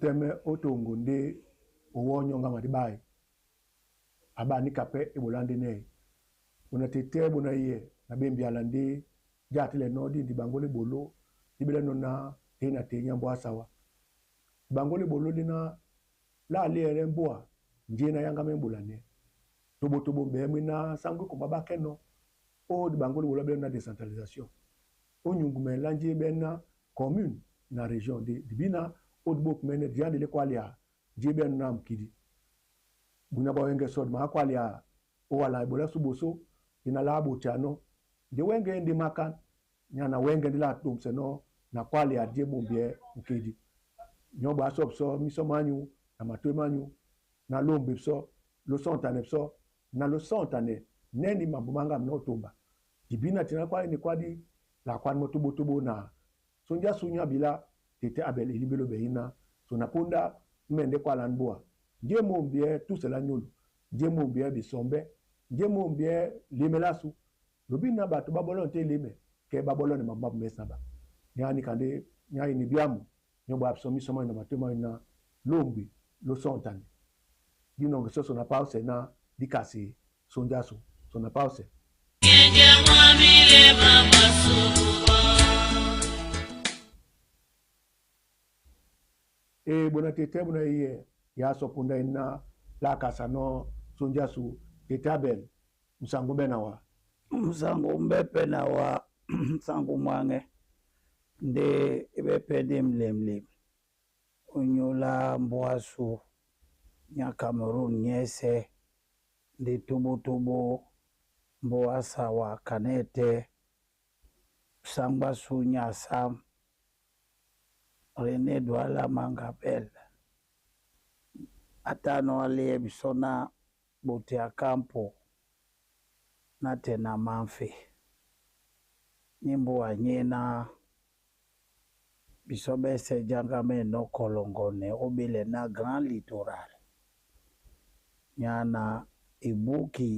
Tɛ́mɛ ó toŋgo ndé owɔ́ nyɔ́ŋgá madíɓáí, a ɓá níka pɛ́ e ɓolá ndé nɛ́. Ɓona tetɛ́ ɓona iyɛ na ɓé mbyala ndé já a tɛ́lɛnɔ́ dí diɓaŋgó lá eɓoló dí ɓélɛ́nɔ̄ ná tě na tě nyá mbɔ́ á sáwá. Diɓaŋgó lá eɓoló dé ná lá a léɛlɛ́ mbóa njé ná yáŋgámɛ́ ɓolanɛ. Tobotobo ɓɛɛ́ mú é náh sáŋgó é kumba ɓá kɛ́nɔ̄ ó diɓaŋgó lá eɓoló á ɓélɛ́nɔ̄ ná décentralisation. Ó nyuŋgumɛ lá njé é ɓɛ́n ná commune na région ndé di bí ná ó dibókumɛ́nɛ́ di yá ndé lé kwália njé é ɓɛ́nɔ̄ ná mukidi. Búnyá ɓá wɛ́ŋgɛ̄ sɔ́ di maá kwália ó wala eɓoló á sú ɓosó e na lá ɓotianɔ́. Ndé wɛ́ŋgɛ̄ ndé mákán ní a na wɛ́ŋgɛ̄ ndé la tombosɛnɔ́ na kwália jé ɓombyɛ̌ mukedi. Nyɔ́ ɓɔ́ á sɔ̂ bisɔ́ mísɔ mányu na matôy mányu na lómbe bisɔ́, ló sɔ̂ŋtanɛ bisɔ́ na ló sɔ̂ŋtanɛ nɛ́ ní mambo máŋgámɛ́ ó tomba. Di bí na tina kwáí ni kwádi la kwádi mɔ́ tóbótóbó na sónjá sú nyá bilá tetɛ́ Abɛl e límbé lóɓɛ íná so na póndá mɛndɛ́ kwálá mbóa. Njé e móombyɛ́ túsɛ lá nyólo, njé e móombyɛ́ bisɔmbɛ́, njé e móombyɛ́ lémɛ lásu. Lobi na ɓato ɓá ɓɔ́lɔ́nɛ tɛ́ lémɛ kɛ́ ɓá ɓɔ́lɔ́nɛ mambo mábū mɛ́sí ná ɓá. Nyá níka ndé nyá e ni byámu nyɔ́ ɓɔ́ á bisɔ́ mísɔ mányu na matôy mányu ná lómbe ló sɔ̂ŋtanɛ. Dí nɔŋgɛ sɔ́ so na páúsɛ ná dí kasi sónjá sú so na páúsɛ. E ɓona tetɛ́ ɓona iyɛ ya sɔ punda ina la kasanɔ sónjá sú tetɛ́ Abɛl musaŋgó ɓɛ́ na wa. Musango mbepe na wa nsangu mwange nde ebepe de mlemlem onyola mbwasu nya Cameroun nyɛ́sɛ̄ nde tobotobo mbɔ́ á sawa kanɛ́ tɛ́ sáŋgbasu nyá sám René Douala Manga Bell a tá nɔ́ á léɛ́ bisɔ́ ná ɓote a kámpo nátɛɛ na Mamfe ní mbóa nyéná bisɔ́ ɓɛ́sɛ̄ jáŋgámɛ́nɔ̄ kɔlɔŋgɔnɛ ó ɓélɛ ná Grand Littoral nyá na ebúki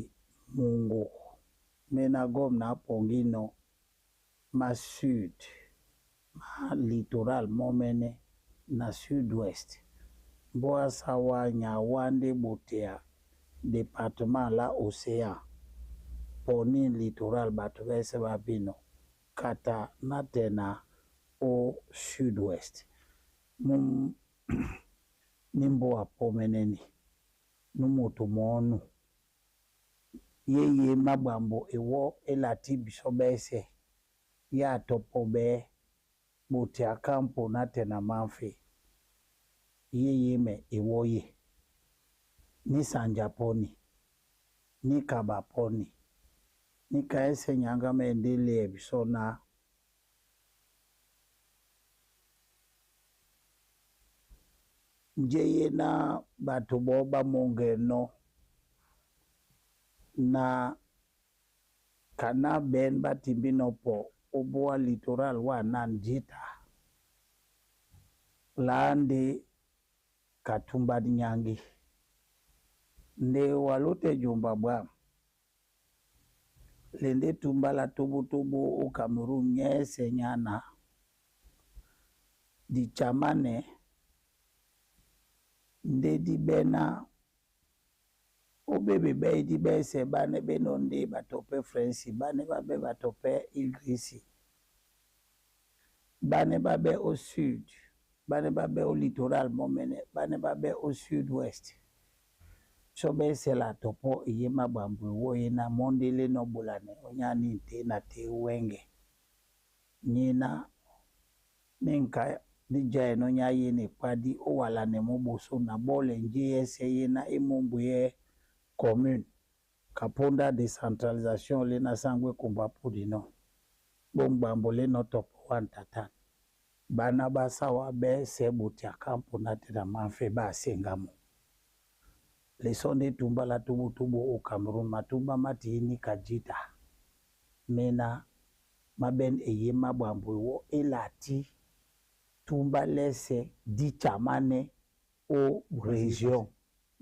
muŋgo méná gɔ̂m ná pɔŋgínɔ̄ má sud má littoral mɔ́mɛ́nɛ́ na sud-ouest. Mbɔ́ á sáwá nya wá ndé ɓotea département lá Océan pɔ́ ní littoral ɓato ɓɛ́sɛ̄ ɓá bínɔ̄ kata nátɛɛ na ó sud-ouest. Mú ní mbóa pɔ́mɛ́nɛ́ ni, nú moto mɔɔ́ nu. Yé yé máɓambo ewɔ́ é latí bisɔ́ ɓɛ́sɛ̄ yá a tɔpɔ ɓɛɛ́ ɓote a kámpo nátɛɛ na Mamfé yé yémɛ ewɔ́ yé. Ní sanja pɔ́ ni, ní kaba pɔ́ ni, níka ɛ́sɛ̄ nyáŋgámɛ́ ndé é léɛ bisɔ́ ná njé yé ná ɓato ɓɔɔ́ ɓá mɔ́ŋgɛnɔ́ na kaná ɓɛ̌n ɓá timbínɔ̄ pɔ ó bóá littoral wâ ná jǐta lá ndé katúmbá dí nyáŋgí. Nde wa lótɛ́ jomba ɓwǎm̀, le ndé túmbá lá tóbótóbó ó Kamerun nyɛ́sɛ̄ nyá ná dicamánɛ́ ndé dí ɓɛ́ ná ó ɓé ɓeɓɛ́yi dí ɓɛ́sɛ̄ ɓánɛ́ ɓé nɔ́ ndé ɓato pɛ́ Frɛnsi, ɓánɛ́ ɓá ɓɛ́ ɓato pɛ́ Igrisi, ɓánɛ́ ɓá ɓɛ́ ó sud, ɓánɛ́ ɓá ɓɛ́ ó littoral mɔ́mɛ́nɛ́, ɓánɛ́ ɓá ɓɛ́ ó sud-ouest. Bisɔ́ ɓɛ́sɛ̄ la tɔpɔ́ eyé máɓambo ewɔ́ yé ná mɔ́ ndé lé nɔ́ ɓolanɛ ónyá ní ǹtě na tě wɛ́ŋgɛ. Nyéná ní ŋka dí jaɛnɔ́ nyá yé na ekpádí ó walanɛ mɔ́ ɓosó na ɓɔ́lɛ njé yɛ́sɛ̄ yé ná é mómbwyɛ́ commune ka póndá décentralisation lé ná sáŋgó é kumba púdinɔ́. Ɓóŋ ɓambo lé nɔ́ tɔpɔ wâ ǹtatân. Ɓáná ɓá sáwá ɓɛ́sɛ̄ ɓote a kámpo nátɛɛ na Mamfé ɓá seŋgá mɔ́. Le sɔ́ ndé túmbá lá tóbótóbó ó Kamerun matúmbá má tií níka jǐta méná má ɓɛ́n eyé máɓambo ewɔ́ é latí túmbá lɛ́sɛ̄ dí camánɛ́ ó région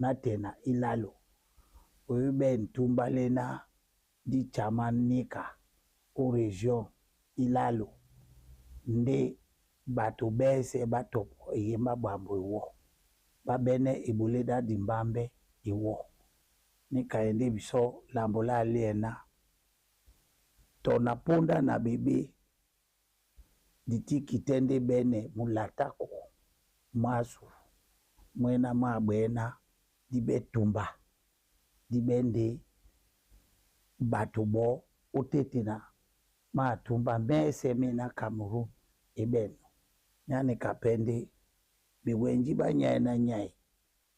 nátɛɛ na ílálo. Oyúɓɛ̂n túmbá léná dí camá níka ó région ílálo ndé ɓato ɓɛ́sɛ̄ ɓá tɔpɔ eyé máɓambo ewɔ́. Ɓá ɓɛ́nɛ́ eɓolé ɗá dimbámbɛ́ ewɔ́. Níka e ndé bisɔ́ lambo lá alíɛ ná tɔ na póndá na ɓeɓé di tíki tɛ́ ndé ɓɛ́nɛ mulatáko mwásu mwɛ́ná mwá aɓwɛ́ná dí ɓɛ́ tumba dí ɓɛ́ ndé ɓato ɓɔɔ́ ó tétena máatúmbá mɛ́sɛ̄ méná Kamerun e ɓɛ̂n. Nyá níka pɛ́ ndé ɓewɛnjí ɓá nyay na nyay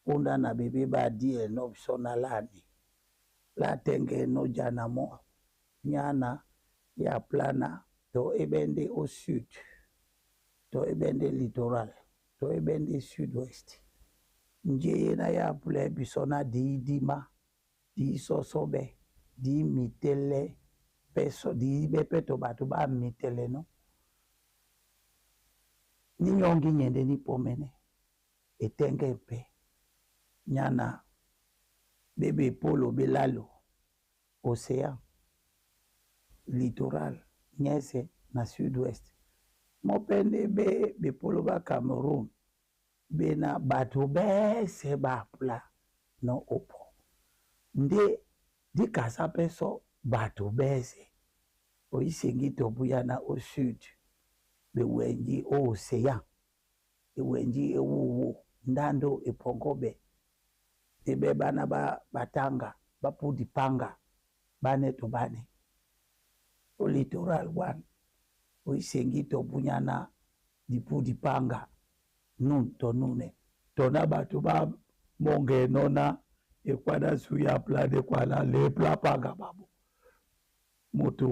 póndá na ɓebé ɓá díɛnɔ́ bisɔ́ ná láani lá tɛ́ŋgɛ́nɔ́ jana mɔ́ nyána yá pláná tɔ é ɓɛ́ ndé ó sud tɔ é ɓɛ́ ndé littoral tɔ é ɓɛ́ ndé sud-ouest njé yé na yá plɛ bisɔ́ ná diídímá diísɔ́sɔ́ ɓɛ́ diímitɛ́lɛ́ pɛ́ sɔ diíɓɛ́ pɛ́ tɔ ɓato ɓá mitɛlɛnɔ́ ní nyɔ́ŋgí nyɛndɛ́ ní pɔ́mɛnɛ́ e tɛ́ŋgɛ́ pɛ́ nyána ɓé ɓepólo ɓé lalo océan littoral nyɛ́sɛ̄ na sud-ouest mɔ́ pɛ́ ndé ɓé ɓepóló ɓá Cameroun ɓé ná ɓato ɓɛ́sɛ̄ ɓá pla nɔ́ ópɔ́ ndé dí kasá pɛ́ sɔ́ bato ɓɛ́sɛ̄ oíseŋgí tɔ búyá na ó sud ɓewɛnjí ó océan ewɛnjí ewúwú ndándo epɔŋgɔ́ ɓɛ ndé ɓɛ́ ɓána ɓá ɓatanga ɓá púdi panga ɓánɛ́ tɔ ɓánɛ́ ó littoral wan oíseŋgí tɔ búnyá ná dipúdi panga nun tɔ núnɛ tɔ ná ɓato ɓá mɔ́ŋgɛnɔ́ ná ekwada su ya pla dé kwala lé pla panga ɓaɓó moto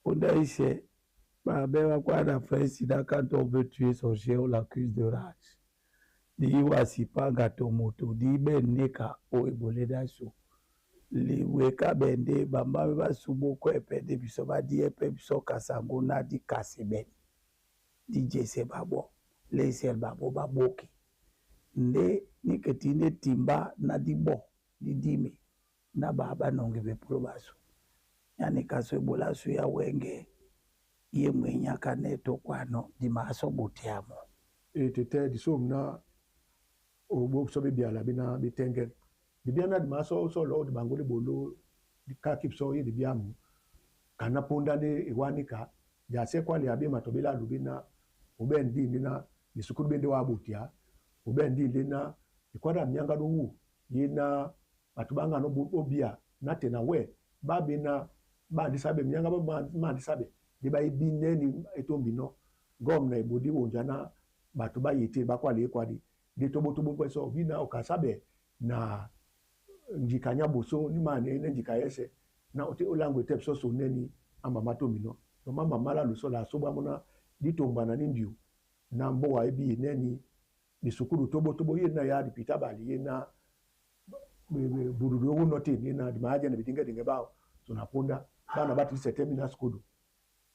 onda ise babɛ bakwada French na quand on veut tuer son chien on l'accuse de rage diiwasi panga to moto diibe neka o ebole daso liweka bende bambambe basubu epe nde biso badi epe biso kasango na di kasi bene di jese babo lesel babo baboki nde niketi nde timba na di bo di dime na ba banongi bepolo baso yani kaso ebola su ya wenge ye mwenyaka ne tokwano di maso botiamo. E tete di som na obo so be biala be na be tengen di bia na di maso so lo di bango de bolo di ka kip so ye di bia mu kana ponda de ewanika ya se kwale abe matobela lubi na obe ndi ndi na bisukuru bende wa butia obe ndi ndi na ikwada mianga do wu ye na batubanga no obia na tena we babe na ba ndi sabe mianga ba ma ndi sabe di ba ibi neni etombi no gomna ebodi wonja na bato ba yete bakwale ekwadi de tobotobo mpe so bina okasabe na njika nya boso ni ma ne njika yese na ote olango te so so neni amama to mino no mama mala luso la so ba mona ditomba na nindiu na mbowa ebi neni bisukuru tobotobo ye na ya di pita bali ye na burudu owu note ye na di maaje na bidinga dinga bao so na ponda bana bati se terminal school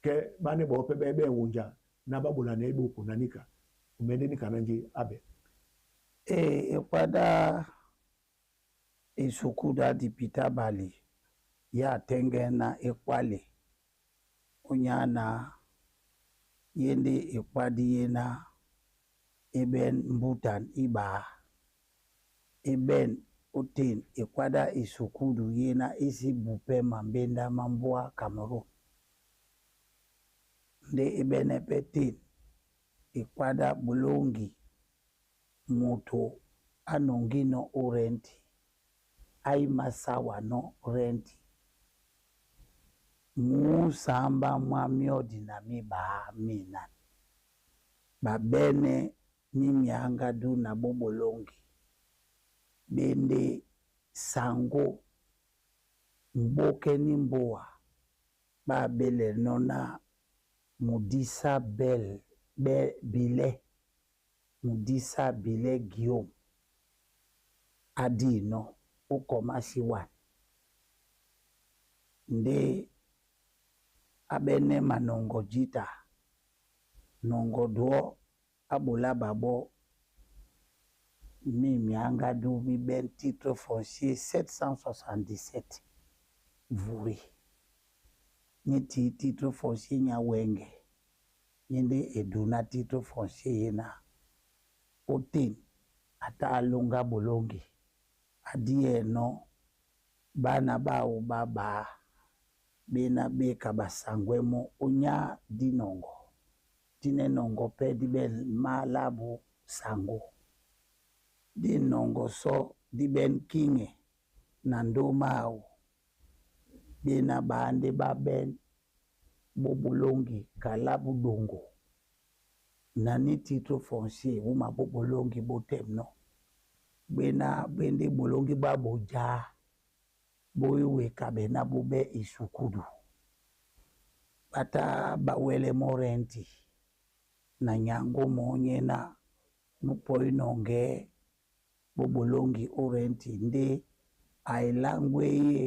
ke bane bo pe be be wonja na babola na ebo kunanika umende ni kananje abe. E ekwada esukuda di pita bali ya tenge na ekwale onyana yende ekwadi ye na eben mbutan iba eben oten ekwada esukudu ye na esi bupe mambenda mambwa Cameroun nde ebene pe ten ekwada bulongi moto anongino o renti aimasawa no renti musamba mwa miodi na mibaa mina babene mimianga du na bobolongi bende sango mboke ni mboa babele nona mudisa bel be bile mudisa bile Guillaume adino okomasi wana nde abene manongo jita nongo duo abola babo mimianga du mi ben titre foncier 777 vuri niti titre foncier nya wenge yende eduna titre foncier yena oten Ata alóŋgá ɓolóŋgi a díyɛnɔ́ ɓána ɓáō ɓá ɓaá ɓéná ɓé ka ɓasaŋgwɛ́ mɔ́ ónyá dí nɔŋgɔ. Dínɛ́ nɔŋgɔ pɛ́ dí ɓɛ̂n má lábū saŋgó. Dí nɔŋgɔ sɔ́ dí ɓɛ́n kíŋɛ na ndómá áō ɓéná ɓaá ndé ɓá ɓɛ́n ɓó ɓolóŋgi ka lábū ɗoŋgo na ní titre foncier wúma ɓó ɓolóŋgi ɓó tɛ́mnɔ́. Ɓéná ɓé ndé ɓolóŋgí ɓá ɓojá ɓó í wekaɓɛ ná ɓó ɓɛ́ esukúdu. Ɓá tá ɓá wɛ́lɛ́ mɔ́ rɛntí na nyaŋgó mɔ́ nyéná nú pɔínɔŋgɛɛ́ ɓó ɓolóŋgi ó rɛntí ndé a eláŋgwéyé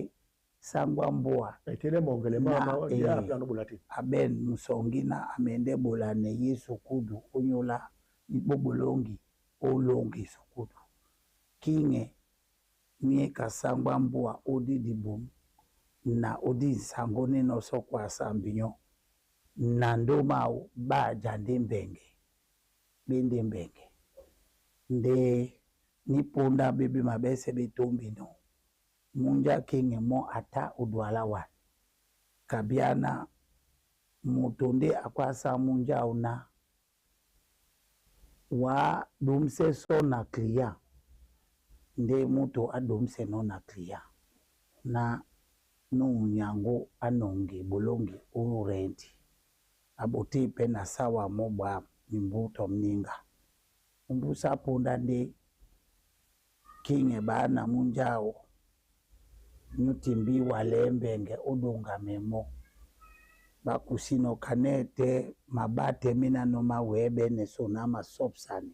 sáŋgwá mbúa Etele mɔŋgɛlɛ na ma ma ya plano bola te. A ɓɛ̂n musɔŋgí na a mɛndɛ́ ɓolanɛ yé sukudu ónyólá ɓó ɓolóŋgi ó lóŋgi sukudu. Kíŋɛ ní e ka sáŋgwá mbúa ó dí dibum na ó dí nsaŋgó nínɔ̄ sɔ́kɔ a sambinyɔ́ na ndómá áō ɓá ja ndé mbɛŋgɛ ɓé ndé mbɛŋgɛ ndé ní póndá ɓé ɓé maɓɛ́sɛ́ ɓé tómbinɔ́ múnja kíŋɛ mɔ́ a tá ó Dualá wan kabiana moto ndé a kwásá múnja áō ná wǎ ɗǒmsɛ́ sɔ́ na client ndé múto á ɗǒmsɛnɔ́ na client ná nú nyaŋgó á nɔŋgi ɓolóŋgi ó rɛntí a ɓotéyi pɛ́ na sáwa mɔ́ ɓwǎm̀ mimbú tɔ mníŋga. Ómbúsá póndá ndé kíŋɛ ɓaá na múnja áō nú timbí walɛɛ́ mbɛŋgɛ ó ɗoŋgamɛ mɔ́. Ɓá kusínɔ́ kanɛ́ɛ tɛ́ maɓátɛ́ mínánɔ̄ má wɛ̌bɛ́nɛ só ná masɔ́psani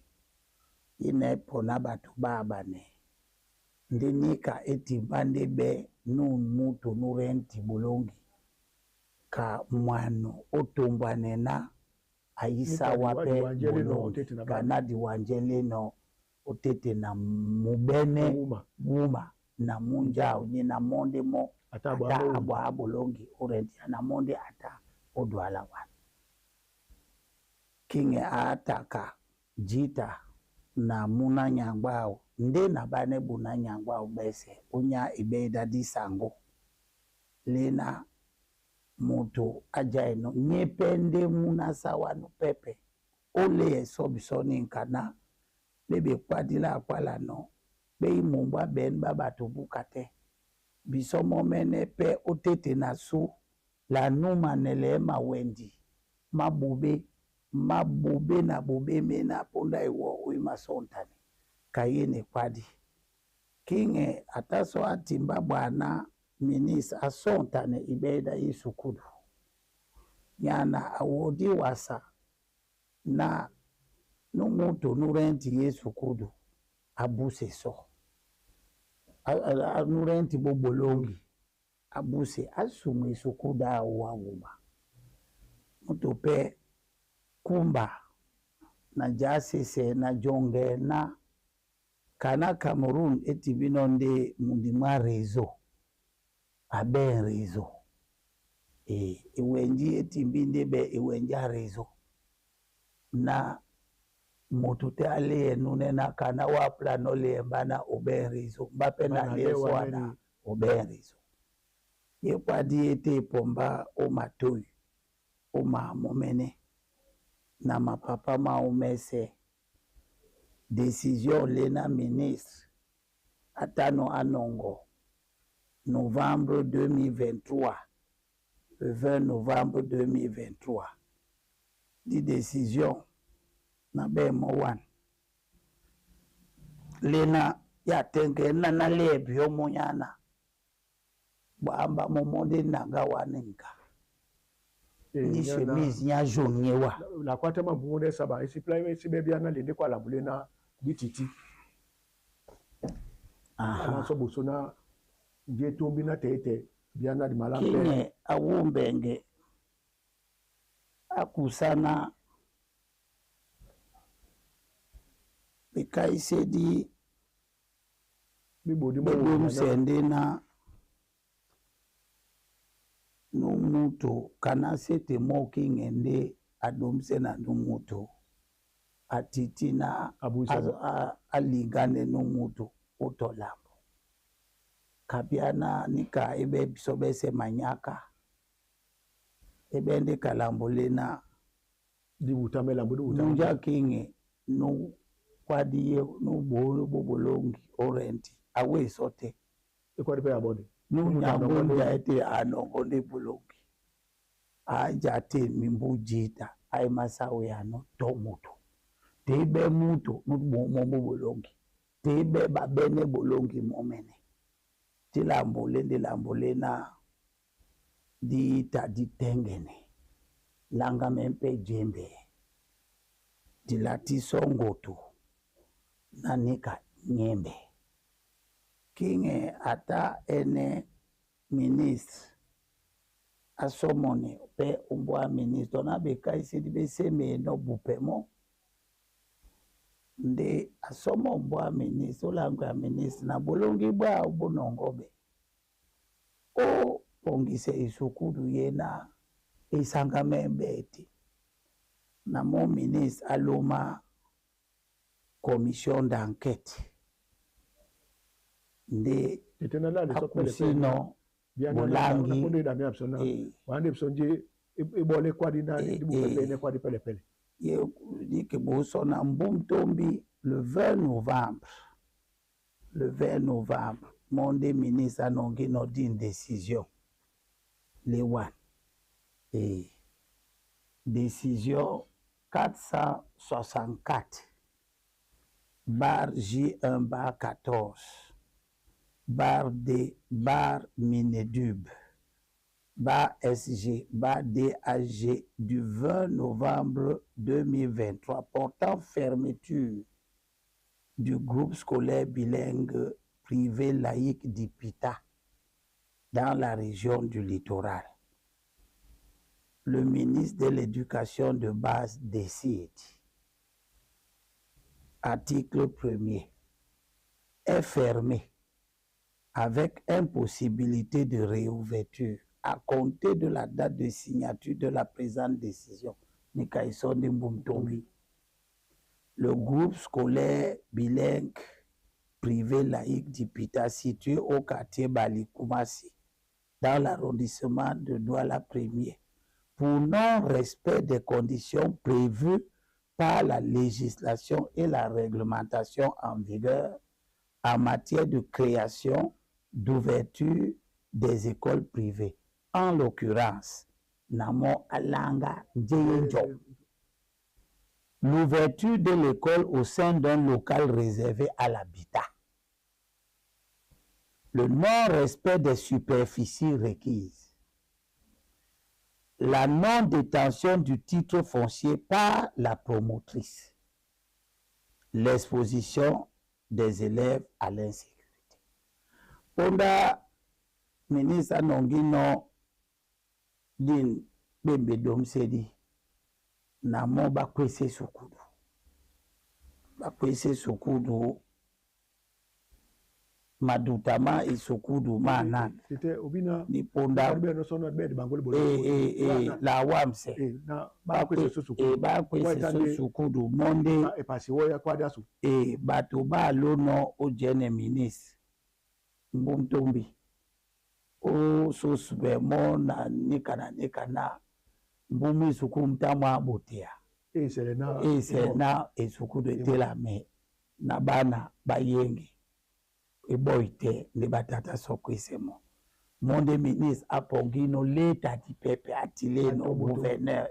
ínɛ́ pɔná ɓato ɓáɓanɛɛ ndé níka é timbá ndé ɓɛ́ nú mútu nú rɛ́nti ɓolóŋgi ka mwano ó tombwanɛ ná ayísá Nika wá pɛ́ diwanjɛ́ lénɔ ɓolóŋgi otete na ka bana. ná diwanjɛ́ lénɔ otete na mubɛ́nɛ́ Wúma. wúma na múnja áō nyéná mɔ́ ndé mɔ́ Ata ata bwa abwa ɓolóŋgi ó rɛntí na mɔ́ ndé ata ó Duala wan. Kíŋɛ aátaka jǐta na múná nyaŋgó áō ndé na ɓánɛ́ ɓoná nyaŋgó áō ɓɛ́sɛ̄ ónyá eɓɛ́yédá dí saŋgó léná moto á jaɛnɔ́ nyé pɛ́ ndé múná sá wánú pɛ́pɛ́ ó léɛ sɔ́ bisɔ́ níŋka ná ɓé ɓekwádí lá akwálanɔ́ ɓé í mumbú á ɓɛ̌n ɓá ɓato búka tɛ́. Bisɔ́ mɔ́ mɛ́nɛ́ pɛ́ ó téte na sú la númanɛ lɛɛ́ mawɛndi má ɓoɓé má ɓoɓé na ɓoɓé méná póndá ewɔ́ ó í masɔ́ntane ka yé na ekwádi. Kíŋɛ a tá sɔ́ á timbá ɓwaná ministre a sɔ́ntane iɓɛ́yédá í sukudu. Nyana a wodí wasa na nú mútu nú rɛ́nti yé sukudu á búsɛ sɔ́. Nú rɛ́nti ɓó ɓolóŋgi á búsɛ á sumu esukudu áō á wuma. Mútu pɛ́ kúmba na jǎsɛsɛ na jɔŋgɛ ná kana Cameroun é timbínɔ́ ndé mundi mwá réseau a ɓɛ̂n réseau e ewɛnjí é timbí ndé ɓɛ́ ewɛnjí á réseau na moto tɛ́ a léɛ núnɛ́ ná kana wá planɔ́ léɛ mbá ná o ɓɛ̂n réseau mbá pɛ́ na Bana léɛ lewa sɔ ana neni. O ɓɛ̂n réseau ye kwadi ye te epɔmbá ó matôy ó maamɔ́ mɛ́nɛ́ na mapapá máō mɛ́sɛ̄ décision léná ministre atánɔ́ á nɔŋgɔ novembre 2023, le 20 novembre 2023 di décision na ɓɛ̂ mɔ́ wan léná ya tɛ́ŋgɛ nana léɛ byɔ́ mɔ́ nyána ɓwǎm̀ba mɔ́ mɔ́ ndé naŋgá wánɛ́ ŋga Eh, ni nyana chemise nya jaune nye wa. La kwata ma mbunde saba esi pla esi be biana lende kwa lambule na dititi. Ana so boso na je tombi na tete biana di malampe. Kinye awumbenge akusana bekaisedi Bi bodi mo bedomsende na nu mutu kana sete mɔ kinge nde adomse na nu mutu Atiti na Abuyisa. Alingane no mutu otolambo kabiana nika ebe biso bese manyaka ebende kalambo lena. Dibuta melambo dibuta. Nunja kinge nu kwadi ye nu bo bobolongi orenti awe sote. Ekwadi pe ya bonde. Nunyango nja ete anongo nde bolongi aja te mimbujita ai masawe yano to mutu tebe mutu nu bo bolongi tebe babene bolongi momene ti lambo le nde lambo lena diita ditengene langa me mpe djembe dilati ngoto nanika nyembe kinge ata ene ministre asomone mpe umbwa ministre na bekaisidi beseme no bupemo nde asomo mbwa ministre olango ya ministre na bolongi bwa bonongobe opongisa esukulu ye na esanga membe ete na mo ministre aloma commission d'enquête nde Tete na la so pele pele. akusino Biana bolangi. Na konde da mi absona. Wande biso nje ebole kwadi na dibu pepe ne kwadi pele pele. Ye dike bosona mbumtombi le 20 novembre, le 20 novembre monde ministre anongi no di une décision le one et décision 464 barre J1 barre 14 barre D barre Minedub barre SG barre DAG du 20 novembre 2023 portant fermeture du groupe scolaire bilingue privé laïque d'Ipita dans la région du littoral. Le ministre de l'Éducation de base décide. Article 1er. Est fermé avec impossibilité de réouverture à compter de la date de signature de la présente décision. Nikaïson de Mbumtombi. Le groupe scolaire bilingue privé laïque d'Ipita situé au quartier Balikoumassi, dans l'arrondissement de Douala 1er, pour non-respect des conditions prévues par la législation et la réglementation en vigueur en matière de création, d'ouverture des écoles privées. En l'occurrence, Namo Alanga Ndjeyenjo. L'ouverture de l'école au sein d'un local réservé à l'habitat. Le non-respect des superficies requises. La non-détention du titre foncier par la promotrice. L'exposition des élèves à l'insécurité. Ponda ministre anongi no din bembe domsedi na mo bakwese sukudu. Bakwese sukudu madutama esukudu mana Tete obina ni ponda kwadi be no sono be de bangole bolo. La wamse Na ba kwese so so. Bakwese Wa so itande- sukudu monde. E pasi wo ya kwadi aso. Bato balono ojene ministre mbumtombi o sosube mo na nika na nika na mbumi esuku ntango abotea. E sele na ese na esukudu etelame na bana bayenge eboyi te nde batata soko esemo monde ministre apongi no leta di pepe atile no Ato boto. Gouverneur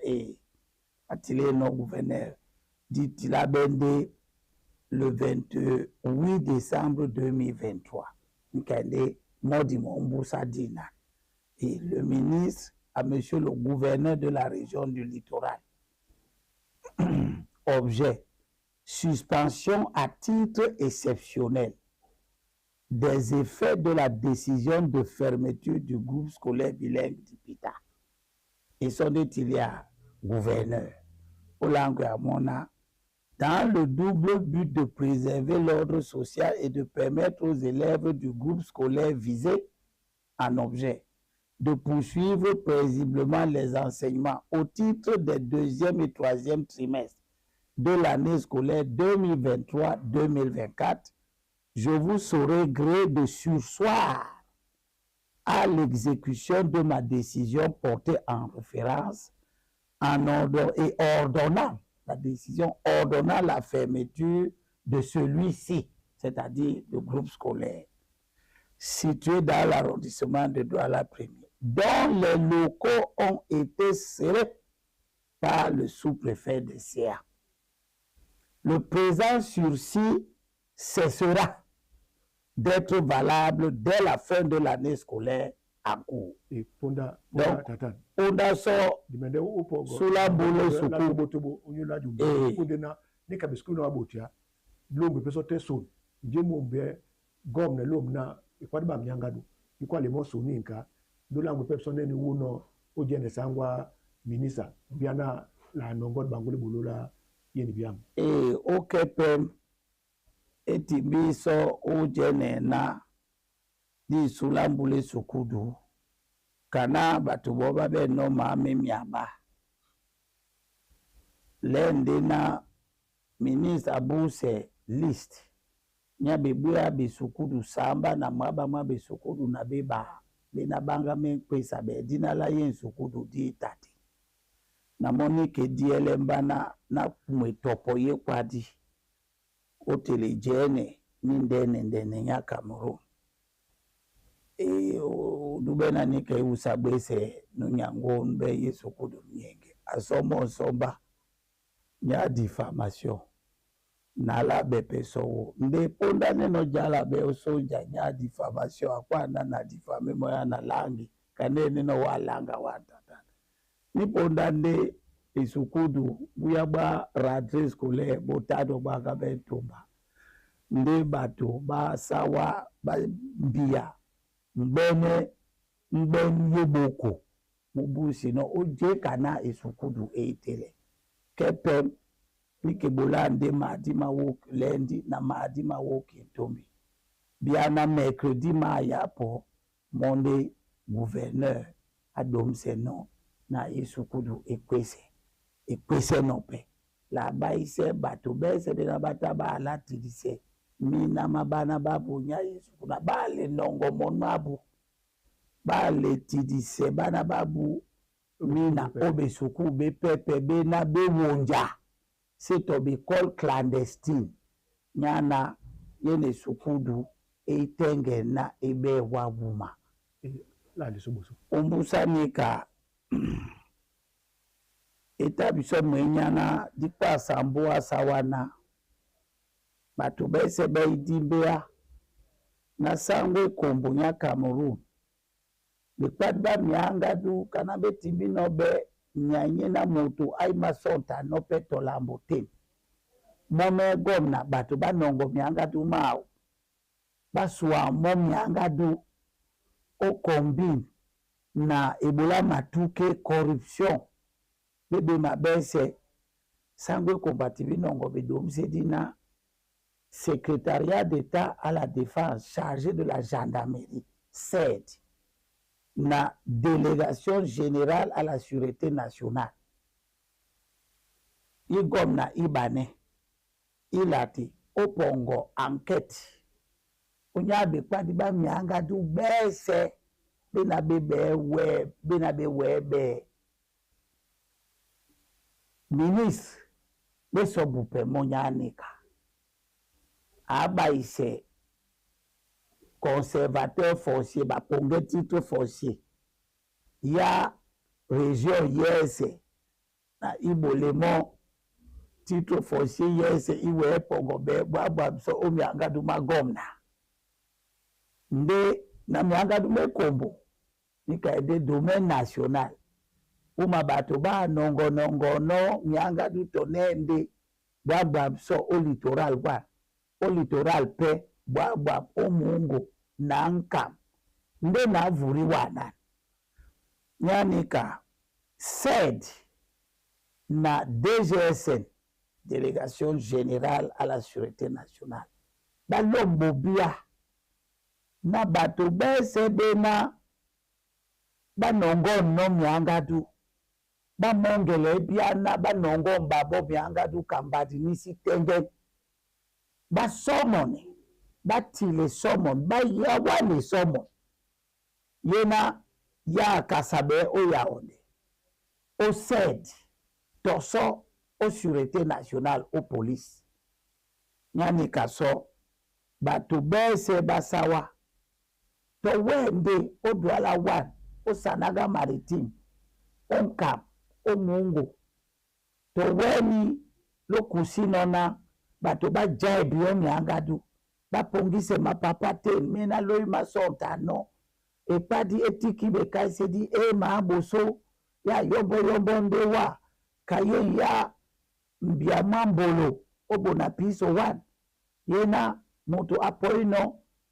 atile no gouverneur ditila bende le 28 décembre 2023 nkende modi mo mbusa dina et le ministre à monsieur le gouverneur de la région du littoral. Objet: suspension à titre exceptionnel des effets de la décision de fermeture du groupe scolaire bilingue d'Ipita. Et son à gouverneur Olango Amona, dans le double but de préserver l'ordre social et de permettre aux élèves du groupe scolaire visé en objet de poursuivre paisiblement les enseignements au titre des deuxième et troisième trimestres de l'année scolaire 2023-2024, je vous saurai gré de surseoir à l'exécution de ma décision portée en référence en ordre et ordonnant la décision ordonnant la fermeture de celui-ci, c'est-à-dire le groupe scolaire, situé dans l'arrondissement de Douala 1er, dont les locaux ont été scellés par le sous-préfet de CA. Le présent sursis cessera d'être valable dès la fin de l'année scolaire en cours. E ponda Donc, tatan. Ponda so Dimende o pogo. Sula bolo La suku. tobo tobo onyo la jumbe. Eh. Ponde na ne ka bisku na botia. Lombe peso te son. Nje mo mbe gom na lom na ikwadi ba myangadu. Ikwa le mo soni nka. Do la ngwe peso ne ni wuno o jene sangwa minisa. Biana la nongo bangole bolola yeni biam. E okepem etimbi so ojene na di sula mbule sukudu kana bato bo babe no ma miaba lende na ministre abuse liste nya bebuya besukudu samba na mwaba mwa besukudu na beba bena banga mekwesa be dina la ye nsukudu di tati namoni ke di elemba na na kumetopo ye kwadi otele jene ni ndene ndene nya Cameroon e dubena ni ke usabwese nunyango nbe yesu kudu nyenge asomo somba nya diffamation nala bepe sowo nde ponda neno jala be osoja nya diffamation akwana na diffame moya na langi kane neno walanga watata ni ponda nde esukudu buya bwa rentrée scolaire botado bwaka betumba nde bato basawa bambia ngbene ngbene yoboko mubusi no oje kana esukudu eitele kepe likebola nde mardi ma wo lundi na mardi ma wo kintombi bia na mercredi ma ya po monde gouverneur adomse no na esukudu ekwese ekwese no pe la baise bato bese bena bata ba alatilise mina mabana babu nya yesu kuna bale nongo mono abu bale tidise bana babu mina obesuku bepepe bena bewonja c'est école clandestine nyana yene sukudu eitenge na ebe wabuma. E la le soboso. Ombusanika eta biso mwenyana dikpasa mbo asawana bato bese beidimbea na sango ekombo nya Cameroon bekpadi ba mianga du kana betimbi no be nyanye na moto aima sonta no pe tolambo te mome gomna bato banongo mianga du mao baswa mo mianga du o combine na ebola matuke corruption bebe mabese sango ekombati binongo bedomisedi na secrétariat d'État à la défense chargé de la gendarmerie SED na délégation générale à la sûreté nationale igomna ibane ilati opongo enquête onyabe kpadi ba mianga du bese bena be be we bena be we be ministre besobupe monyanika abaise conservateur foncier baponge titre foncier ya région yese na ibolemo titre foncier yese iwe epongo be bwabwa biso omianga du magomna nde na mianga du mekombo nika ede domaine national uma bato ba nongonongono mianga du tonende bwabwa biso o littoral bwa o littoral pe bwabwa omungu na nkam nde na vuri wana nyanika SED na DGSN délégation générale à la sûreté nationale balombo bia na bato bese bena banongono mianga du Bamɔ́ŋgɛlɛ bíáná ɓá nɔŋgɔ́ mbabɔ́ miáŋgádú ka mbadi ní sí tɛ́ŋgɛ́. Ɓá sɔ́mɔ̀nɛ, ɓá tile sɔ́mɔ̀n, ɓá yáwánɛ sɔ́mɔ̀n. Yéná yá akasa ɓɛɛ́ ó Yaondɛ, ó CED, tɔ sɔ ó Sûreté nationale, ó police. Nyá nika sɔ bato bɛ́sɛ bá sáwá tɔ wɛ́ ndé ó Douala 1, ó Sanaga Maritime, ó Nkam, ó Mungo, to wɛ́ni lókusi nɔ́ ná bato bá jái biɔ́ miáŋgádú bapɔŋgísɛ mapapá te méná lóí másɔ́ŋta nɔ́ ekpádi étíkí bekáísédí é maábosó ya yɔ́mbɔ́yɔ́mbɔ́ ndé wá kayé ya mbia mwá mbolo ó bona piso 1 yena moto apɔínɔ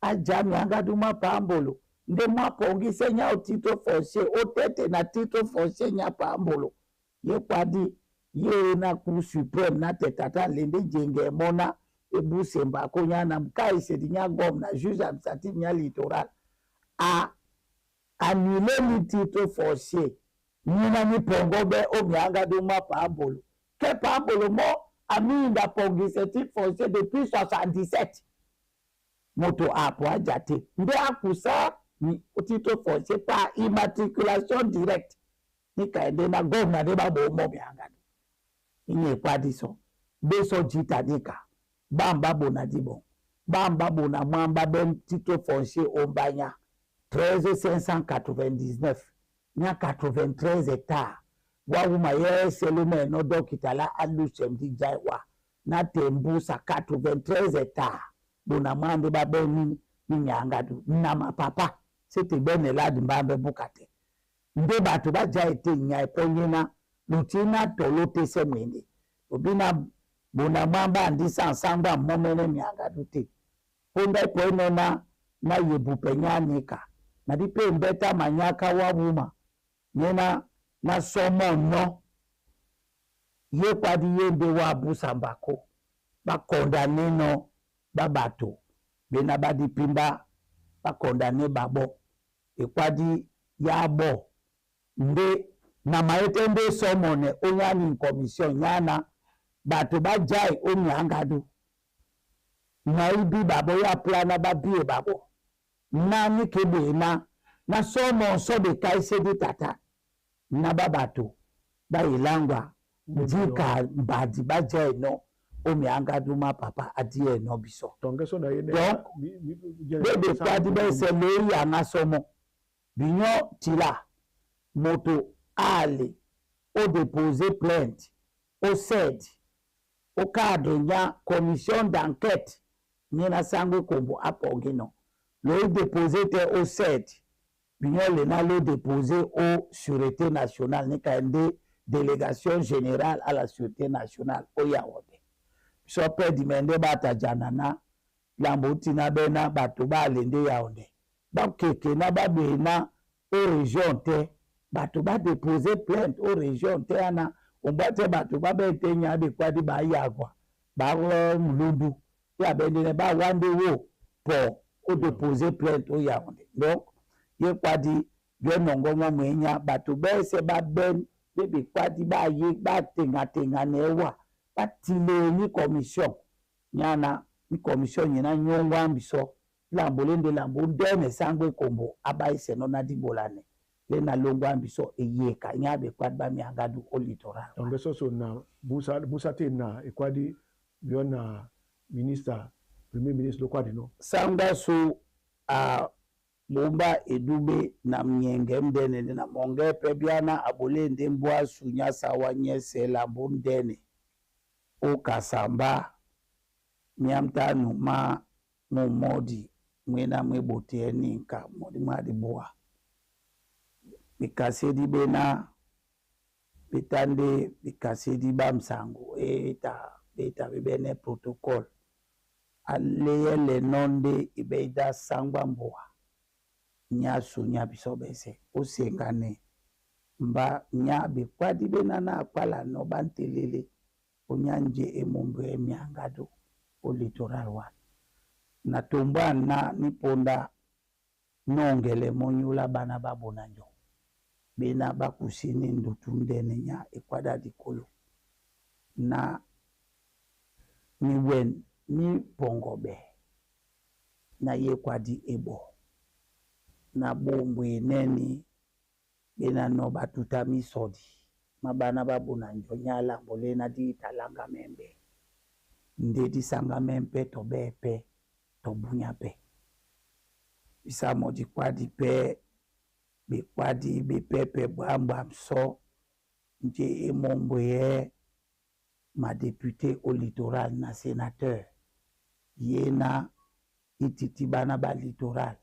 ajá miáŋgádú má pǎmbolo nde mú apɔŋgísɛ nyá ó titre foncier ó tɛ́tɛ na titre foncier nyá pǎmbolo ye kwadi ye na Cour suprême na tɛ tata lende jengɛ mɔ́ ná ebuse mbako nya na mkaisedi nya gom na juge administratif nya littoral a annulé ni titre foncier nyina ni pongo be o miáŋgádú má pǎmbolo ke pǎmbolo mɔ aminda pongise titre foncier depuis 77 moto apo aja te nde akusa ni titre foncier par immatriculation directe ni kaende na gomna nde babomo miáŋgádú inye ekwadi so beso jita nika bamba bona di bon bamba bona mwamba ben titre foncier ombanya 13 599 nya 93 hectares wawuma ye selome no dɔkita la alusem di jai wa na tembusa 93 hectares bona mwande babe ni ni nyangadu na mapapa sete bene ladi mbambe bukate nde bato baja ete nya eponyena lutina tolo tese mwende obina bona mwamba andisa nsangwa momene miangadu te ponda epoeno na na yebupe nyanika na di pe mbeta manyaka wawuma nyena na somo no ye kwadi ye nde wa busa mbako bakondane no babato bena badi pimba bakondane babo ekwadi yabo nde na maete nde somone onyani commission nyana bato bajai omiangadu na ibi babo ya plana babie babo nani kebe na na somo so de kaisedi tata na babato bayilangwa ndika mbadi baja eno omiangadu ma papa adi eno biso. Tonge so na ye ne Donc, bebe kwadi bese lei anga somo binyo tila moto ale o déposer plainte o cède au cadre nya commission d'enquête nyina sango kombo apongino lo déposer te o cède binyo lena lo déposer au Sûreté nationale ni kaende délégation générale à la Sûreté nationale o Yaoundé so pe dimende bata janana lambo tina bena bato balende Yaoundé bakeke na babena o région te bato badépose plainte o région te ana omba te bato babete nya bekwadi bayagwa ba mulundu ya bendene bawande wo po o dépose plainte o Yaoundé. Donc ye kwadi bio nongo mwa mwenya bato bese baben be bekwadi baye batengatenga na ewa batile ni commission nyana ni commission nyina nyongwa mbiso lambo lende lambo ndene sangwe kombo abaise no na dibolane le na longwa mbiso eyeka nya bekwadi ba miangadu o littoral. Tonge so so na busa busa te na ekwadi bio na ministre premier ministre lokwadi no sanga so a bomba edube na mnyenge mdene na monge pe biana abole nde mbwa sunya sawa nyese lambo mdene o kasamba miamtanu ma mumodi mwena mwebote ninka modi mwadi boa bikasedi bena bitande bikasedi bamsango eta beta bebene protocole aleyele nonde ibeida sangwa mboa nya sunya biso bese osengane mba nya bekwadi bena na akwala no bantelele onyanje emombo emiangado o littoral wa na tomba na niponda nongele monyula bana babona njo Bena ɓá kusíní ndutu ndɛ́nɛ nyá ekwáɗá dikolo na miwɛ̌n mí pɔŋgɔɓɛ ná yékwádi eɓɔ na ɓombwenɛ́nī ɓénánɔ̄ ɓá tútá mísɔdi má ɓáná ɓá Bonanjo nyá lambo léná dí ítaláŋgamɛ́ mbɛ́ ndé dísáŋgámɛ́ pɛ́ tɔ ɓɛ̂ pɛ́ tɔ búnyá pɛ́. Bisa mɔ́ dikwádi pɛ́ ɓekwádi ɓepɛ́pɛ̄ bwǎm̀bwam sɔ́ njé é mɔ́mbweyɛ́ madéputé ó littoral na sénateur yéná í tití ɓána ɓá littoral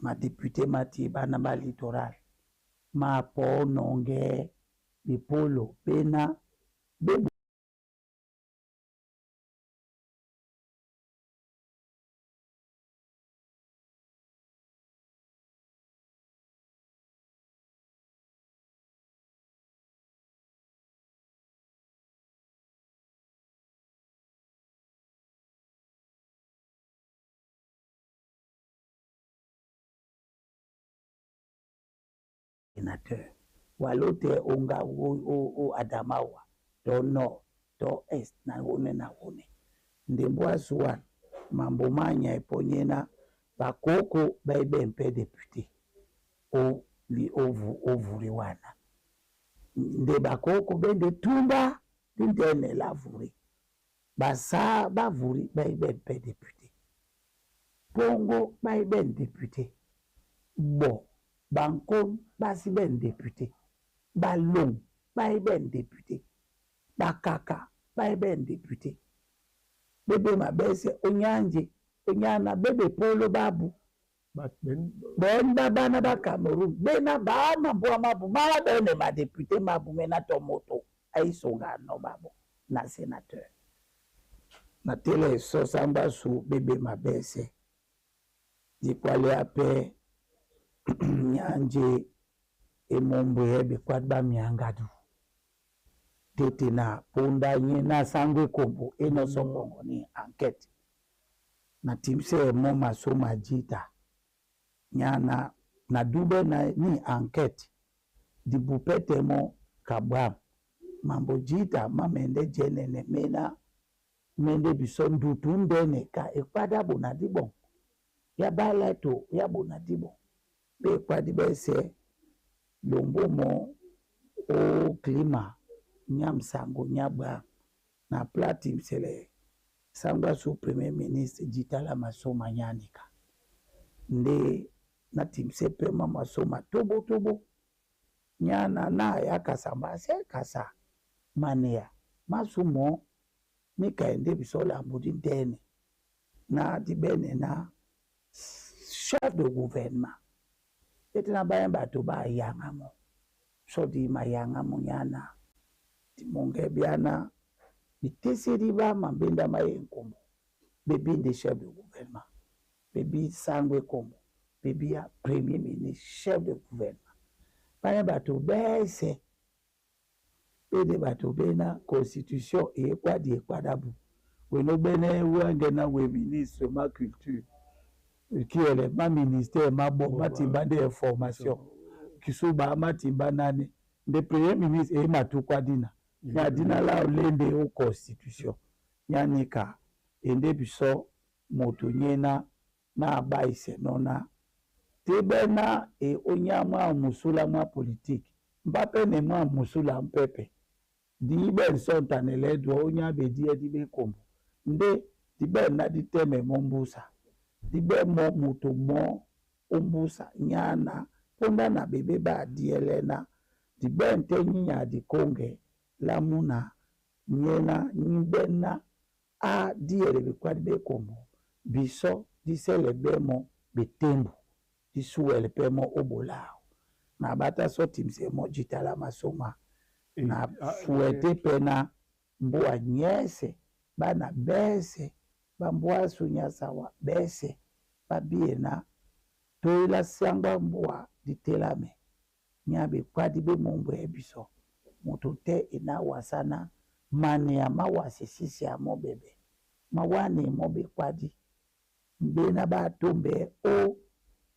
madéputé máti ɓána ɓá littoral má pɔ́nɔŋgɛ́ bepólo ɓéná ɓé sénateur wa lótɛ́ ó ó Adamawa tɔ nord tɔ est na wónɛ na wónɛ ndé mbúá sú wana mambo má nyay pɔ́ nyéná bakókó ɓá e ɓɛ̂n pɛ́ député ó vuri wana nde bakókó ɓá e ndé túmbá díndɛ́nɛ lá vuri basáá ɓá vuri ɓá e ɓɛ̂n pɛ́ député póŋgó ɓá e ɓɛ̂n député ɓɔ baŋkón ɓá sí ɓɛ̂n député ɓaloŋ ɓá e ɓɛ̂n député ɓakaka ɓá e ɓɛ̂n député ɓé maɓɛ́sɛ́ ónyánjé onyána ɓé ɓepóló ɓábū ɓɛ̌n ɓá ɓána ɓá Cameroun ɓéná ɓaá mambúwa mábū má ɓɛ́nɛ madéputé mábū méná tɔ moto aísoŋganɔ ɓábɔ́ na sénateur na télé esɔ sáŋgó ásu ɓé ɓemabɛ́sɛ́ dikwáléá pɛ́ nyánjé é mɔ́mbweyɛ́ ɓekwádi ɓá miáŋgádú tete na póndá nyéná sáŋgó ekombo é nɔ́ sɔ́ pɔŋgɔ ní enquête na timsɛ́ mɔ́ masó ma jǐta nyána na dúbɛ́ na ní enquête dibupɛ́tɛ́ mɔ́ kabwâm mambo jǐta má mɛndɛ́ jɛ́nɛnɛ méná mɛ́ndɛ́ bisɔ́ ndutu ndɛ́nɛ ka ekwádi á Bona díɓɔŋ yá báláto yá Bona díɓɔŋ ɓé ekwádi ɓɛ́sɛ̄ lombo mɔ́ ó climat nyá msaŋgo nyá ɓwǎm̀ na pla timsɛlɛ sáŋgó ásu premier ministre jǐta lá masóma nyánika ndé ná timsɛ́ pɛ́ má masóma tóbótóbó nyána ná ayá kasa mbásɛ kasa maneya má sú mɔ̌ níka e ndé bisɔ́ lambo díndɛ́nɛ ná dí ɓɛ́nɛ ná chef de gouvernement éte na ɓáyɛ́ ɓato ɓá ayaŋá mɔ́ sɔ́ di mayaŋá mɔ́ nyána di mɔŋgɛ byáná bitésedi ɓá mambéndá má ye ŋkombo ɓebí ndé chef de gouvernement ɓebí sáŋgó ekombo ɓebí ya premier ministre chef de gouvernement ɓáyɛ́ ɓato ɓɛ́sɛ̄ ɓéndé ɓato ɓéná constitution ekwádi ekwádábū weno ɓɛ́nɛ́ wɛ́ŋgɛ̄ na we ministre ma culture kiele ma ministère mabɔ matimba nde information kisuba matimba nani nde premier ministre eyi matukwa dina nya dina la olende o constitution nyanika ende biso moto nyena na abaise nona te bena e onya mwa musula mwa politique mbape ne mwa musula mpepe di be nsontanele dwa onya be di edi be kombo nde di be na di teme mo mbusa di be mo moto mo ombusa nyana mponda na bebe ba diele na di be nte nyinya di konge lamuna nyena nyibena a diele bekwadi be kombo biso disele be mo betembu disuwele pe mo obolao na bata so timse mo jitala masoma na fuete pe na mbua nyese bana bese bambua sunyasawa bese babie na toyela sangba mbua ditelame nya bekwadi be mombo ya biso moto te ena wasana mane ya mawasi sisi ya mobebe mawane mo bekwadi bena batombe o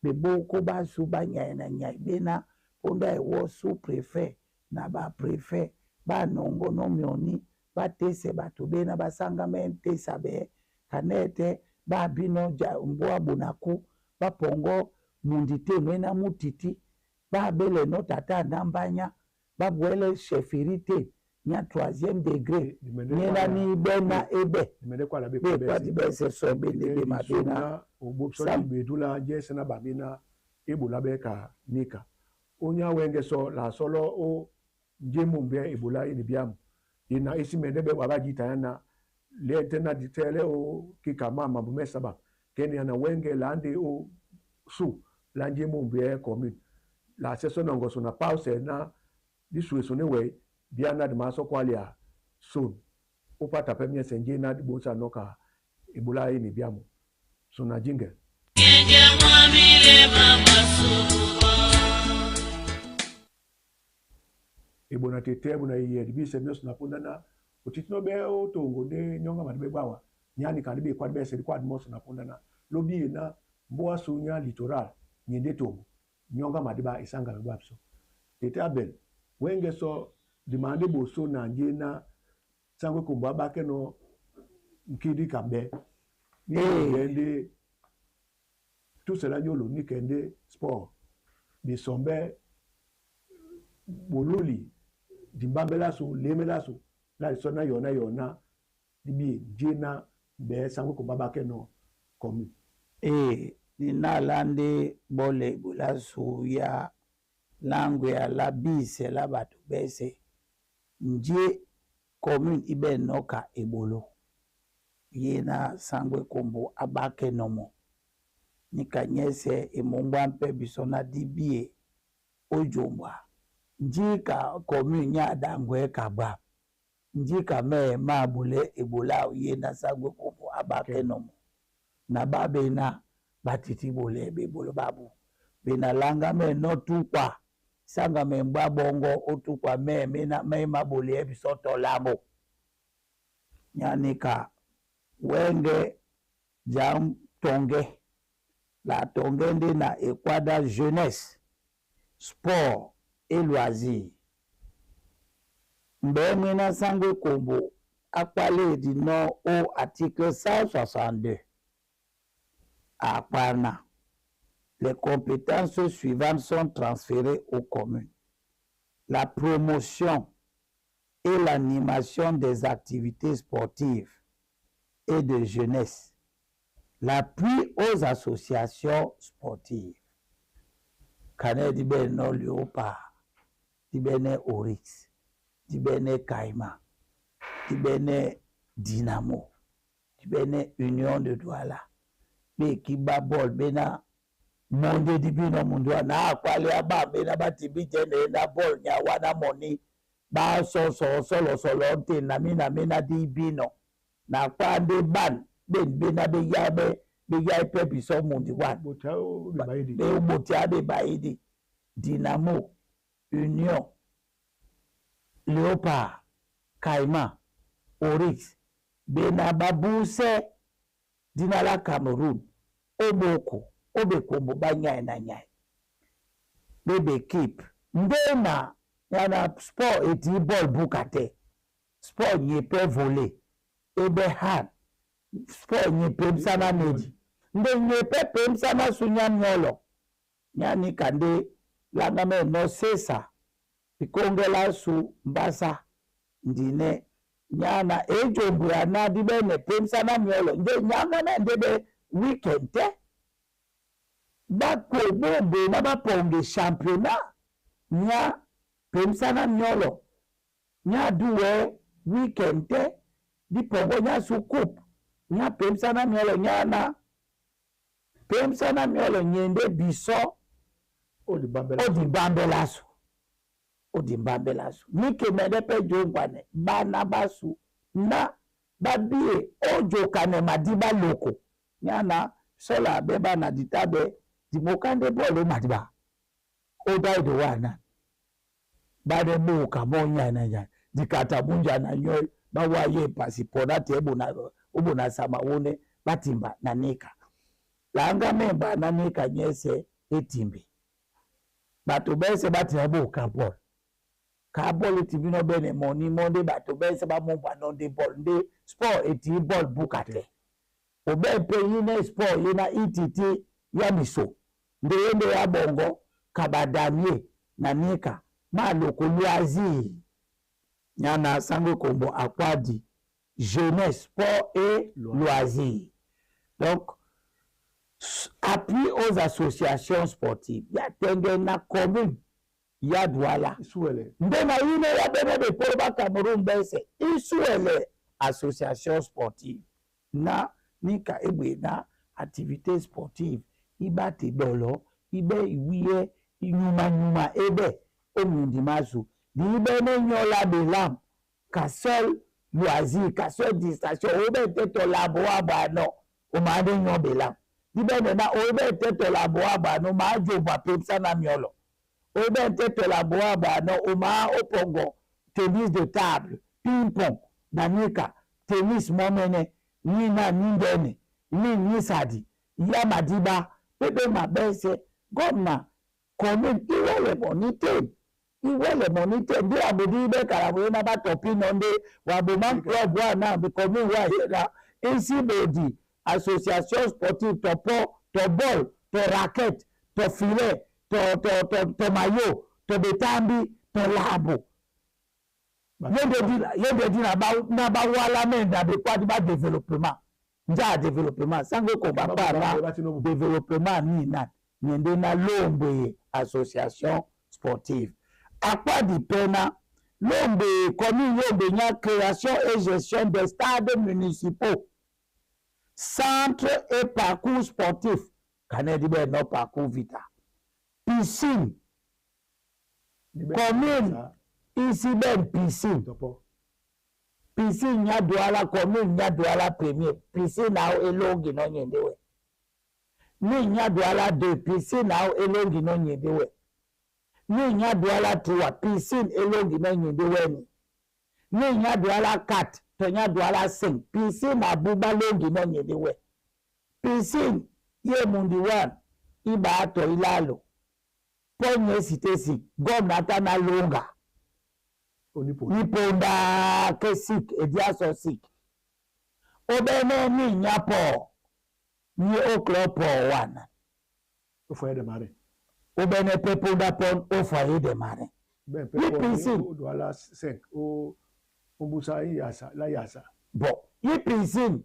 beboko basu banyai na nyai bena Punda ewo sous-préfet na ba préfet banongo no mioni batese bato bena basanga me ntesa be kanete babino ja mbwa bonaku bapongo mundi te mena mutiti babele no tata ndambanya babwele chefferie te nya troisième degré nyena ni bena ebe dimende kwa la be be kwadi bese so bende be mabena obopso bedula jese na babina ebola be ka nika onya wenge so la solo o njemu mbe ebola ini biamu ina isi mende be baba jita yana le tena ditele o kika mama bu mesa ba kenya na wenge lande o su la njemu mbe commune la seso nongo so na pause na disu so ne we biana de maso kwalia son o pata pe miese nje na bonsa noka ebola ini biamu so na jinge. Ebona tete ebona iye dibise nyonso na punda na otiti no be o tongo de nyonga ma be bawa nyani kan be kwa be se kwa moso na punda na lobi na mboa su nya littoral nyende tongo nyonga ma ba isanga be bapso tete abel wenge so demande boso na nje na sangwe kumba bake no nkidi kambe ni eh tout cela nyolo ni kende sport bisombe bololi dimbambela so lemela so la so na yona yona dibi jena be sangwe kumba bake no commune eh ni na lande bole bula suya langwe ya la bise la bato bese nje commune ibe noka ebolo yena sangwe kombo abake nomo nikanyese emombwa mpe biso na dibie ojombwa njika commune nya dangwe kaba njika me mabule ebola yena sangwe kombo abake nomo na babena batiti bole bebolo babu bena langa me no tukwa sanga me mbwa bongo otukwa me mena me mabule biso tolamo nyanika wenge jam tonge la tonge nde na ekwada jeunesse sport et loisir mbe mwena sangwe kombo akwale di no o article 162 akwana. Les compétences suivantes sont transférées aux communes. La promotion et l'animation des activités sportives et de jeunesse. L'appui aux associations sportives. Kane di bene Léopard, di bene Oryx, di bene Caïman, di bene Dynamo, di bene Union de Douala. Be kiba bol bena monde di bino mundu na akwale aba bena batibi jene na bol nya wana moni ba so so solo solo te na mina mina di bino na kwande ban ben bena be ya be be ya pe biso mundi wan be botia be baidi Dynamo, Union, Léopard, Caïman, Oryx bena babuse dina la Cameroun oboko obekombo banyai na nyai bebe keep ndena yana sport eti ball bukate sport nyepe volley ebe hand sport nyepe msana neji nde nyepe pe msana sunya nyolo nyani kande langa me no sesa ikongela su mbasa ndine nyana ejombura na dibene pe msana nyolo nde nyanga na ndebe weekend te bako bombe na baponge championnat nya pemsana nyolo nya duwe weekend te di pongo nya su coupe nya pemsana nyolo nya na pemsana nyolo nyende biso odi bambelasu odi bambelasu nike mede pe jongwane bana basu na babie ojo kane madiba loko nya na sola beba na ditabe di mokande bolo madiba oda do wana bade boka monya na nya dikata bunja na nyoy bawaye passport ate ebona obona sama wone batimba na nika langa memba na nika nyese etimbi Bato bese batina bo ka bol. Ka bol eti bino bene moni monde bato bese ba mombwa non de bol nde sport eti bol bukate. Obe mpe yine sport yena ititi ya miso. Nde yende ya bongo kabadamie na nika maloko loisir. Nyana sango kombo akwadi jeunesse, sport et loisir. Donc appui aux associations sportives. Ya tenge na commune ya Douala. Isuele. Nde na yine ya bene be polo ba Cameroun bese. Isuele association sportive. Na nika ebwe na activité sportive. Iba te dolo, ibe iwiye, inyuma nyuma ebe omundi mazu. Di ibe ne nyola belam. Ka seul loisir, ka seul distraction. Obe te to labo abano. O ma de nyo belam. Dibe na obe te to labo abano ma jo ba pepsa na miolo. Obe te to labo abano o ma opongo tennis de table, ping-pong, nanika, tennis momene, ni na ni ndene, ni ni sadi, ya madiba, pepe mabese, gomna, commune, iwele monite, iwele monite, ndi abudi ibe karabu na ba topi nonde, waboman club wa na, be commune wa yela, isi bodi, association sportive, to po, to ball, to raquette, to filet, to maillot, to betambi, to labo. Yende di na ba wala men na be kwa di ba développement. Nja développement sango ko ba pa na développement ni na nyende na lombe association sportive. Akwa di pena lombe commune lombe nya création et gestion des stades municipaux. Centre et parcours sportif. Kane di be no parcours vita. Piscine. Commune ici ben piscine. Piscine nya Douala commune nya Douala premier. Piscine na elongi no nyende we. Ni nya Douala 2 piscine na elongi no nyende we. Ni nya Douala 3 piscine elongi no nyende we ni. Ni nya Douala 4 to nya Douala 5 piscine na buba longi no nyende we. Piscine ye mundi 1 iba ato ilalo. Ponye cité si gomna na longa. Niponda kesik ediaso sik. Obene ni nyapo ni oklo po wana. Au foyer de marée. Obene peponda pon au foyer de marée. Ben Ni piscine. Au Douala 5 au Mbusa yasa la yasa. Bon, yi piscine,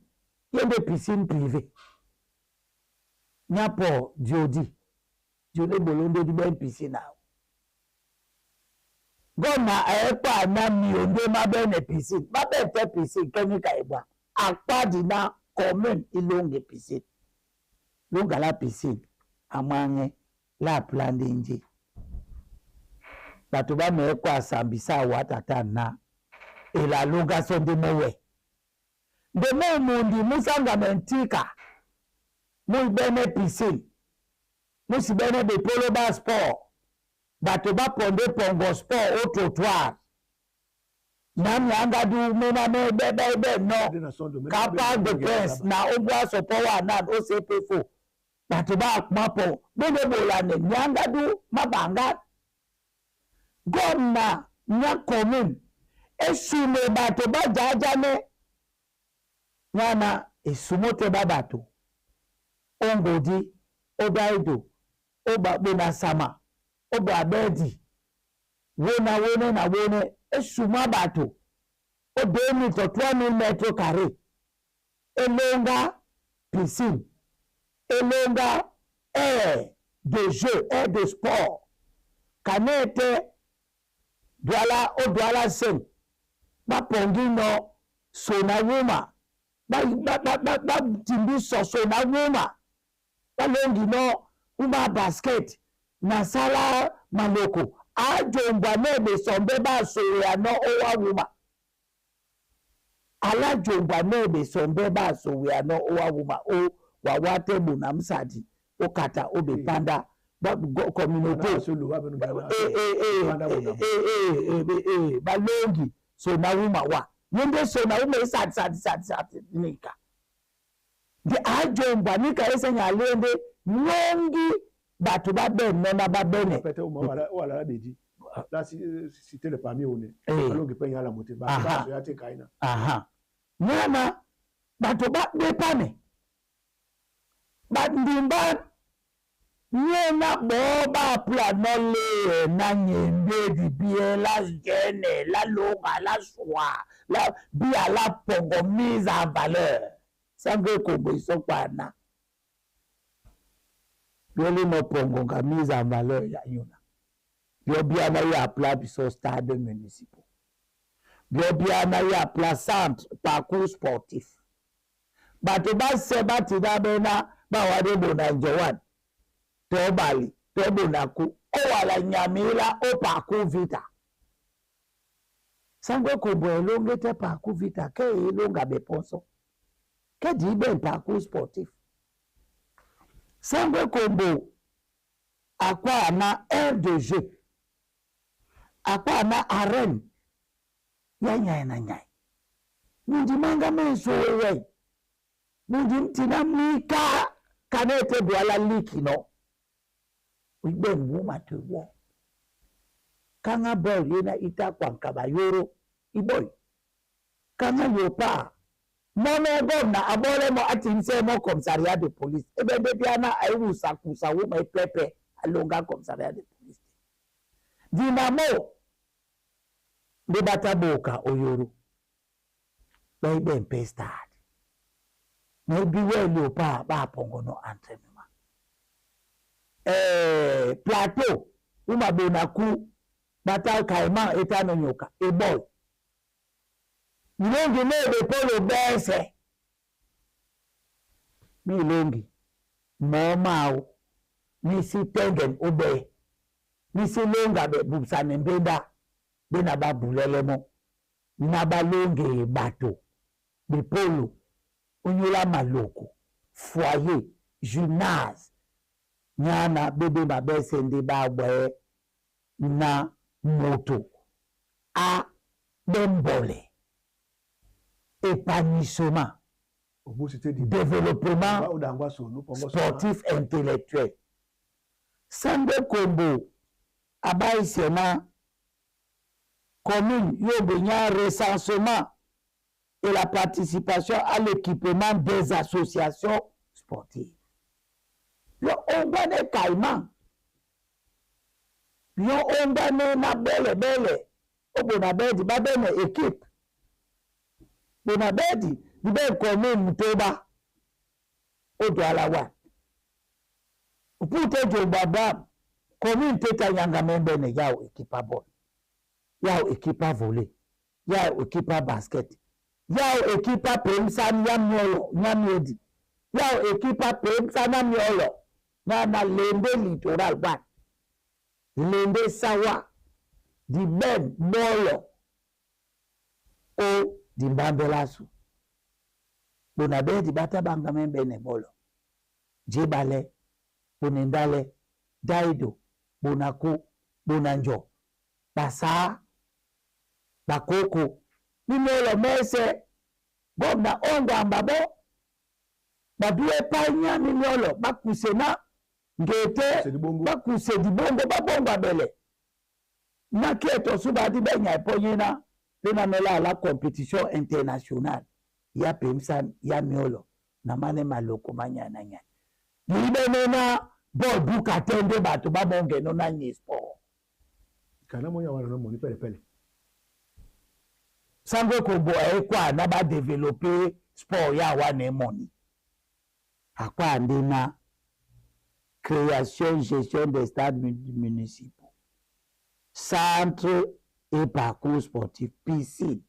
yi de piscine privée. Nyapo diodi. Diodi bolonde di ben piscine na. Gona epa na mi onde ma ben piscine. Ma ben te piscine kenika ebwa. Akpa di na commune ilonge piscine. Longa la piscine. Amange la plande nje. Bato ba me kwa sambisa watata na. E la longa sonde mowe. De mo mundi musanga mentika. Mu bene piscine. Musi bene de polo ba sport. Bato ba ponde pongo sport au trottoir. Nami anga du mena me be be be no. Kapa de prince na obwa sopo wa na OCP4. Bato ba mapo bene bola ne nyanga du mabanga. Gomna nya commune. Esume bato ba jaja ne. Wana esumote ba bato. Ongodi obaido oba bona sama. Oba abedi wona wone na wone esuma bato o 2000 to 3000 mètres carrés elonga piscine elonga aire de jeu aire de sport kanete Douala o Douala 5 bapongi no sona wuma ba ba ba ba timbi so sona wuma balongi no uma basket na sala maloko ajombwa nebe sombe ba sowe ano owa wuma alajombwa nebe sombe ba sowe ano owa wuma o wawa tebu na msadi okata obe panda ba communauté balongi sona wuma wa yende sona wuma sadi sadi sadi sadi nika de ajombwa nika esenya alende longi. Bato babene na babene. Peut-être au ala bedi. Là si c'était le parmi on est. Alors que pe yala moté ba ba ya te kaina. Aha. Nyana bato ba depane. Ba ndimba nyena bo ba pla no le na nyembe di bien la gene la longa la soie la bia la pongo mise en valeur. Sango kombo isokwana. Yoli mo pongo nga mise en valeur ya yuna. Yo bia na ya pla biso stade municipal. Yo bia na ya pla centre parcours sportif. Bato ba se bati da bena ba wade bona njowan. To bali, to bonaku, o wala nyamila o parcours vita. Sango kombo elonge te parcours vita ke elonga beponso. Ke di ben parcours sportif. Sango kombo akwa na aire de jeu. Akwa na arène. Ya nyai na nyai. Mundi manga menso wewe. Mundi mtina mika kanete bwala liki no. Igbe nguma te wo. Kanga bol yena ita kwa nkaba yoro iboy. Kanga yopa. Mone gomna abole mo atinse mo commissariat de police. Ebe biana ayu sakusa wo me pepe alonga commissariat de police. Dinamo de bataboka oyoro. Ba ibe mpe stade. Na bi we lo pa ba pongo no entraînement. Plateau uma bonaku bata kaima etano nyoka e boy. Milongi ne de polo bese. Milongi momao nisi tengen obe. Nisi longa be bubsane mbenda bena ba bulele mo. Na balonge bato de polo onyola maloko foyer gymnase nyana bebe mabese ndi babwe na moto a bembole épanouissement développement sportif intellectuel. Sango Kombo abaïsema commune yobenya recensement et la participation à l'équipement des associations sportives. Yo ongane kaima. Yo ongane na bele bele. Obona bedi babene équipe. Bona bedi dibe commune mutoba. Odo alawa. Upute jo baba commune teta nyanga membene yao équipe ball. Yao équipe volley. Yao équipe basket. Yao équipe pemsa nyamiolo nyamiodi. Yao équipe pemsa nyamiolo. Na na lende littoral one. Lende sawa. Di ben bolo. O di mbambelasu. Bonabe di bata banga membene bolo. Jebale, bonendale, daido, bonako, bonanjo. Basa, bakoko. Nimelo mese, gomna onga ambabo. Babie panya nimelo, bakusena. Ngete bakuse dibongo babonga bele. Na keto suba di benya eponyena pena mela la compétition internationale. Ya pemsa ya miolo na mane maloko manyana nyana. Libene na bol buka tende bato babonge no na nyi sport. Kana moya wana no moni pele pele. Sango Kombo ekwa na ba développer sport ya wana moni. Akwa ndena création, gestion des stades municipaux, centre et parcours sportif, piscine.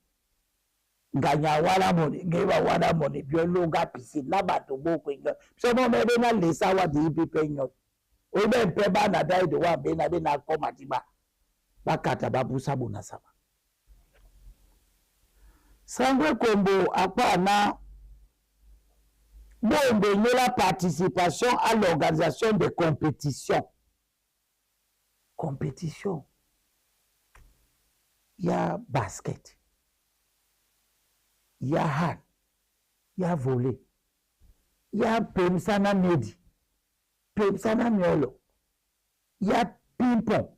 Nganya wana moni, ngeba wana moni, biolonga piscine, na bato boko inga. So mo mebe na lesa wa di ipi penyo. Obe mpe ba na dai de wa be na be na koma tiba. Bakata babusa bona sama. Sango Kombo akwa na bombe la participation à l'organisation des compétitions. Compétition. Il y a basket. Il y a hand. Il y a volley. Il y a pemsana medi. Pemsana miolo. Ya ping-pong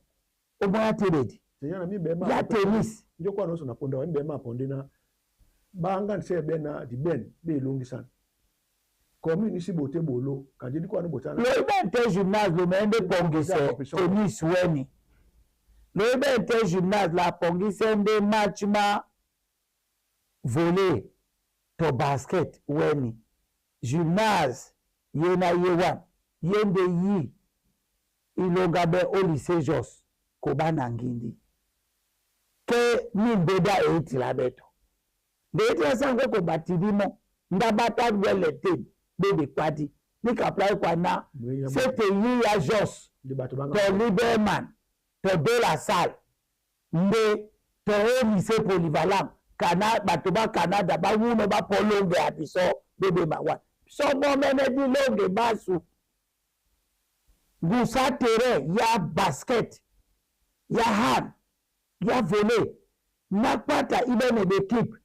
omoya tebedi. Senyana mi bema. Ya tennis. Njoko anoso na ponda mi bema ponde na banga nse bena di ben be longisana. Commune isi bote bolo kandi di kwa no botana. Lo ibe nte gymnase lo mende pongise tennis weni. Lo ibe nte gymnase la pongise nde match ma volley to basket weni. Gymnase ye na ye wan ye nde yi ilonga be au lycée Jos koba na ngindi. Ke mi mbeda e beto. Nde etila sango ko batidimo ndabata wele te bebe kwadi ni kapla kwa na c'était yi ya Jos to Liberman to de la salle nde to au lycée polyvalent kana bato ba Canada ba wuno ba polonge abiso bebe mawa so mo mene di longe basu gusa terrain ya basket ya hand ya volley na kwata ibene d'équipe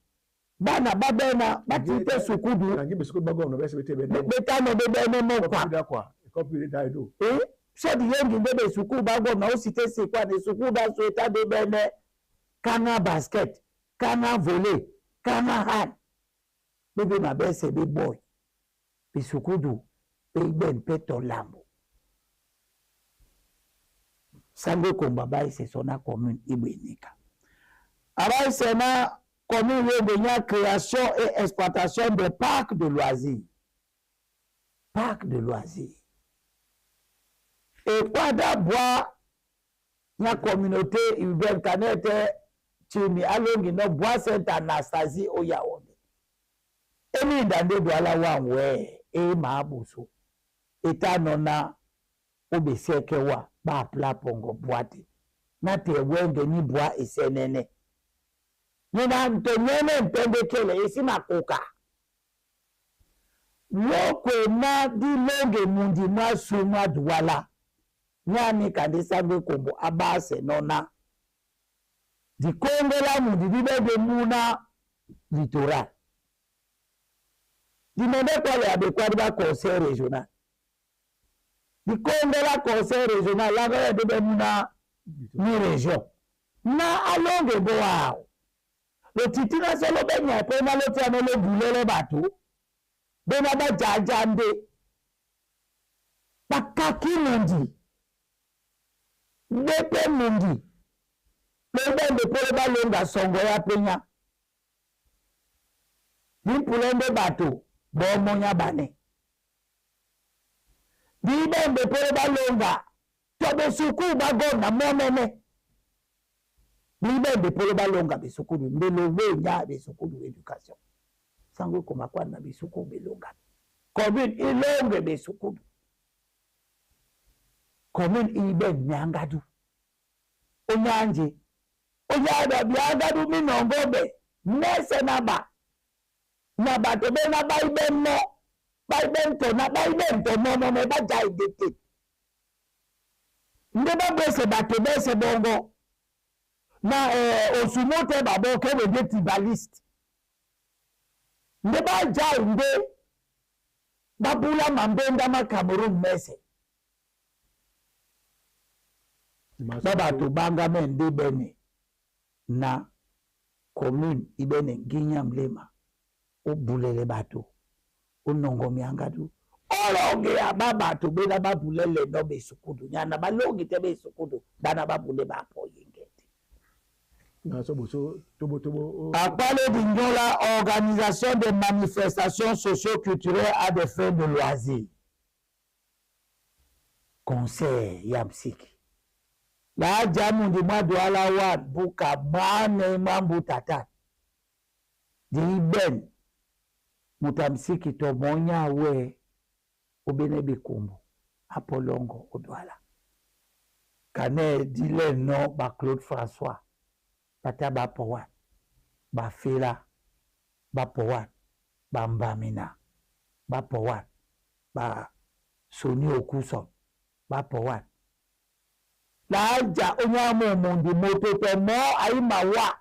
bana babena batite sukudu kangi besukudu bago no bese bete bene betano bebene mo kwa kwa copy de do eh so di yengi ndebe sukudu bago na osite se kwa ne sukudu ba so eta de bene kana basket kana volley kana hand bebe ma bese be boy be sukudu be ben peto lambo sango komba ba se sona commune ibwenika abai sena commune de création et exploitation de parcs de loisirs. Parc de loisirs. Et quoi d'abord, la communauté urbaine canette Chimi alongi no bois Saint-Anastasie au Yaoundé. Et mi ndande douala wanwe et maabuso. Eta nona obeseke wa ba pla pongo boite. Na te wenge ni bois et senene. Nina ntonyene mpendekele esi makoka. Lokwe na di longe mundi mwa sumwa douala. Nyani kandisa kombo abase nona. Di Kongo la mundi di bebe muna littoral. Di mende kwa le abekwa di ba conseil régional. Di Kongo la conseil régional la bebe bebe muna ni région. Na alonge bo wao. Le titina solo benya pe na lo tia no lo bulele bato. Bena ba jajande. Bakaki mundi. Bepe mundi. Le bende pole ba longa songo ya penya. Ni bato bo monya bane. Di bende pole ba longa to be suku ba gona momene. Libende pole balonga besukudu mbelo wenya besukudu education sango koma kwa na besuku belonga commune ilonge besukudu commune ibe nyangadu onyanje onyada biangadu minongobe nese naba na bato be na baibe mo baibe nto na baibe nto mo mo me baja idete ndeba bese bato bese bongo na osumote babo ke we tribaliste nde ba ja nde babula mambenda ma Cameroon mese baba to banga me nde bene na commune ibene nginya mlema obulele bato onongo miangadu olonge ya baba to bena babulele no besukudu nyana balongi te besukudu bana babule bapo yinge. Akpale Dingola, organisation de manifestations socio-culturelles à des fins de loisirs. Concert Yamsiki. La jamundi mwa douala wa buka mwane mambu tata. Di ben mutamsiki to monya we obene bikumbu apolongo odwala. Kane dile no ba Claude François. Bata bapowa bafela bapowa bambamina bapowa ba soni okuso bapowa la ja onyamu mundi mototo mo ayimawa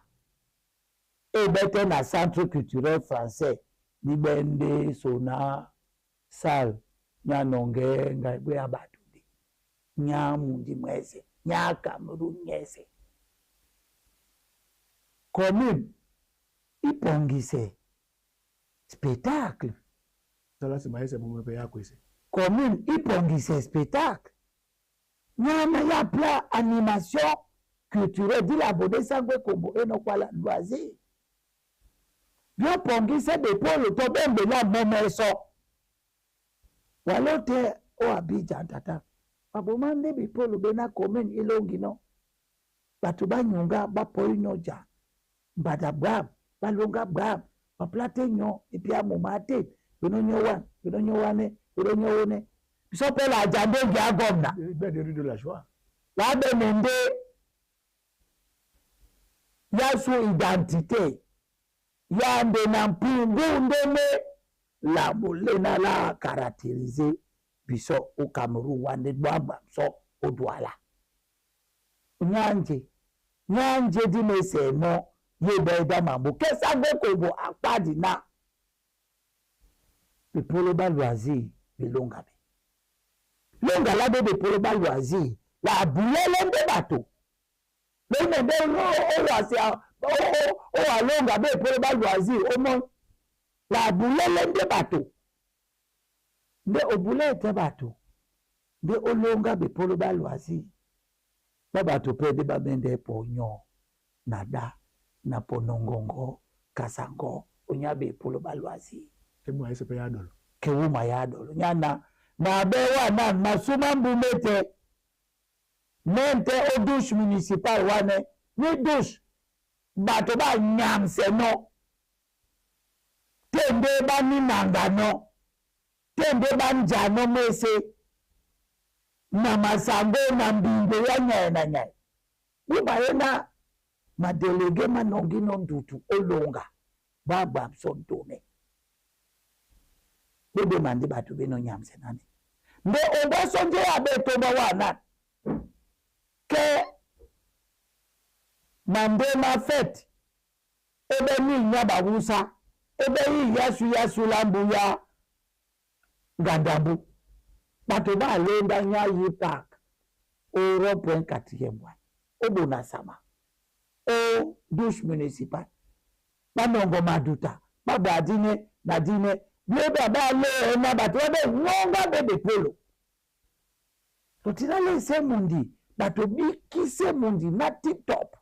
ebete na centre culturel français libende sona salle nyanonge ngai bwe abatundi Nya mundi mwese, nya Cameroun nyese. Commune ipongise spectacle. Sala nsima ese momo mpe ya kwese. Commune ipongise spectacle. Nyana ya pla animation culturelle di la bode sangwe kombo enokwala loisir. Biopongise bepolo to bembela momeso. Walote o Abidjan tata. Baboma nde bipolo bena commune ilongi no. Bato banyunga bapoi nyoja. Mbada bram, balonga bram, baplate nyo epia moma te. Beno nyo wan, beno nyo wane, beno nyo wone. Biso pe la jande ngia gomna. Ben de rue de la joie. La benende yasu identité. Yande na mpungu ndeme la bolena la caractériser biso au Cameroun wande bwamba so au Douala. Nyanje, nyanje di mese no ye beda mambo. Kesa ngoko bo akpadi na. Bepolo ba loisir belonga be. Longa la be bepolo ba loisir la bulele nde bato. Longa nde ro o loisir o o o alonga be bepolo ba loisir o mo la bulele nde bato. Nde obule te bato. Nde olonga bepolo ba loisir. Ba bato pe de ba bende ponyo nada na ponongongo kasango onya bepolo ba loisir. Ke mu ayese pe ya dolo. Ke wuma ya dolo. Nyana na bewa na masuma mbumete. Mente o douche municipale wane ni douche bato ba nyamse no. Tende ba minanga no. Tende ba njano mese. Na masango na mbingo ya nyae na nyae. Buba yena madelege manongi no ndutu olonga. Baba msontome. Bebe mandi batu beno nyamse nani. Nde obaso nje ya beto ba wana. Ke mande ma fête. Ebe mi nya babusa. Ebe yi yasu yasu lambu ya gandambu. Bato ba lenda nya yi park. O rond-point quatrième wa. O bonasama. O douche municipale. Banongo maduta. Baba dine na dine. Bebe ba le na bato be ngonga bebe polo. Totina le se mundi. Bato bikise mundi na tip top.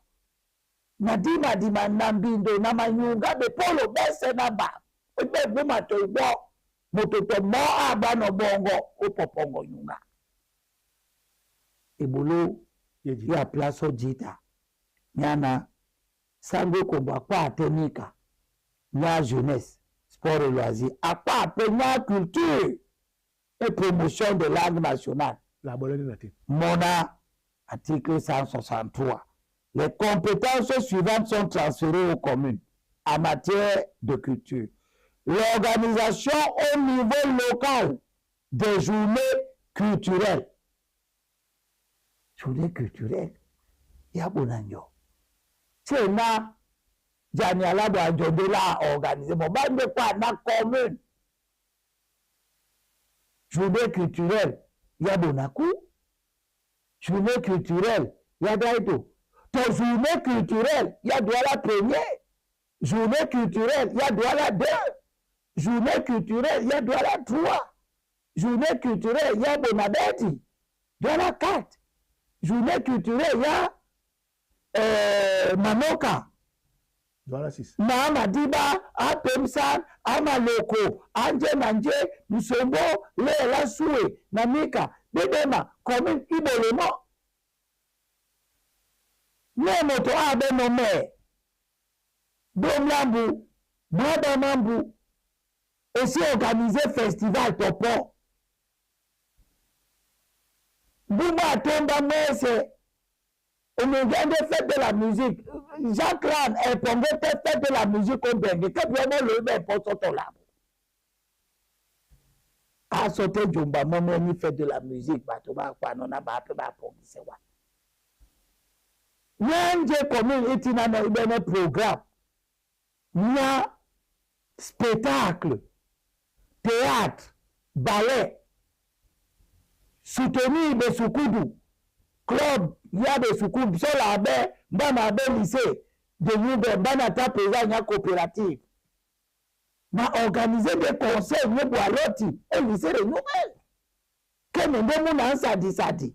Na dima dima na mbindo na manyunga be polo bese na ba. Ebe buma to bo. Moto to mo aba no bongo opopongo nyunga. Ebolo Yeji. ya place jita. Nyana sango kombo akwa atenika. Nya jeunesse, sport et loisirs. Akwa ape nya culture et promotion de langue nationale. La bolone na te. Mona, article 163. Les compétences suivantes sont transférées aux communes en matière de culture. L'organisation au niveau local des journées culturelles. Journée culturelle, il y a Bonanjo. C'est là, Jani Alabo Anjondela a organisé. Bon, ben, de quoi, dans la commune. Journée culturelle, il y a Bonakou. Journée culturelle, il y a Daïto. Ton journée culturelle, il y a Douala premier. Journée culturelle, il y a Douala 2. Journée culturelle, il y a Douala 3. Journée culturelle, il y a Bonabeti. Douala 4. Journée culturelle, il y a Manoka. Douala 6. Na Madiba, Apemsan, Amaloko, Anje Manje, Musombo, Lela Sue, Namika, Bebema, commune Ibolemo. Ne moto abe no me. Bomlambu, Mwabamambu, aussi organiser festival topo. Bouba tomba mese. On vient de faire de la musique. Jacques Lang est tombé faire de la musique au Bengue. Que vraiment le même pour son là. A sauté Jumba, moi, moi, il fait de la musique. Bah, tu vas quoi, non, bah, tu vas pour c'est quoi. Nyanje commune itinana ibene programme. Nya spectacle, théâtre, ballet. Soutenir besukudu, club ya besukudu, biso la be mbana be lycée de Newbel, mbana ta président ya coopérative. Na organiser des conseils nye boaloti au lycée de Newbel. Kene nde muna nsadi sadi.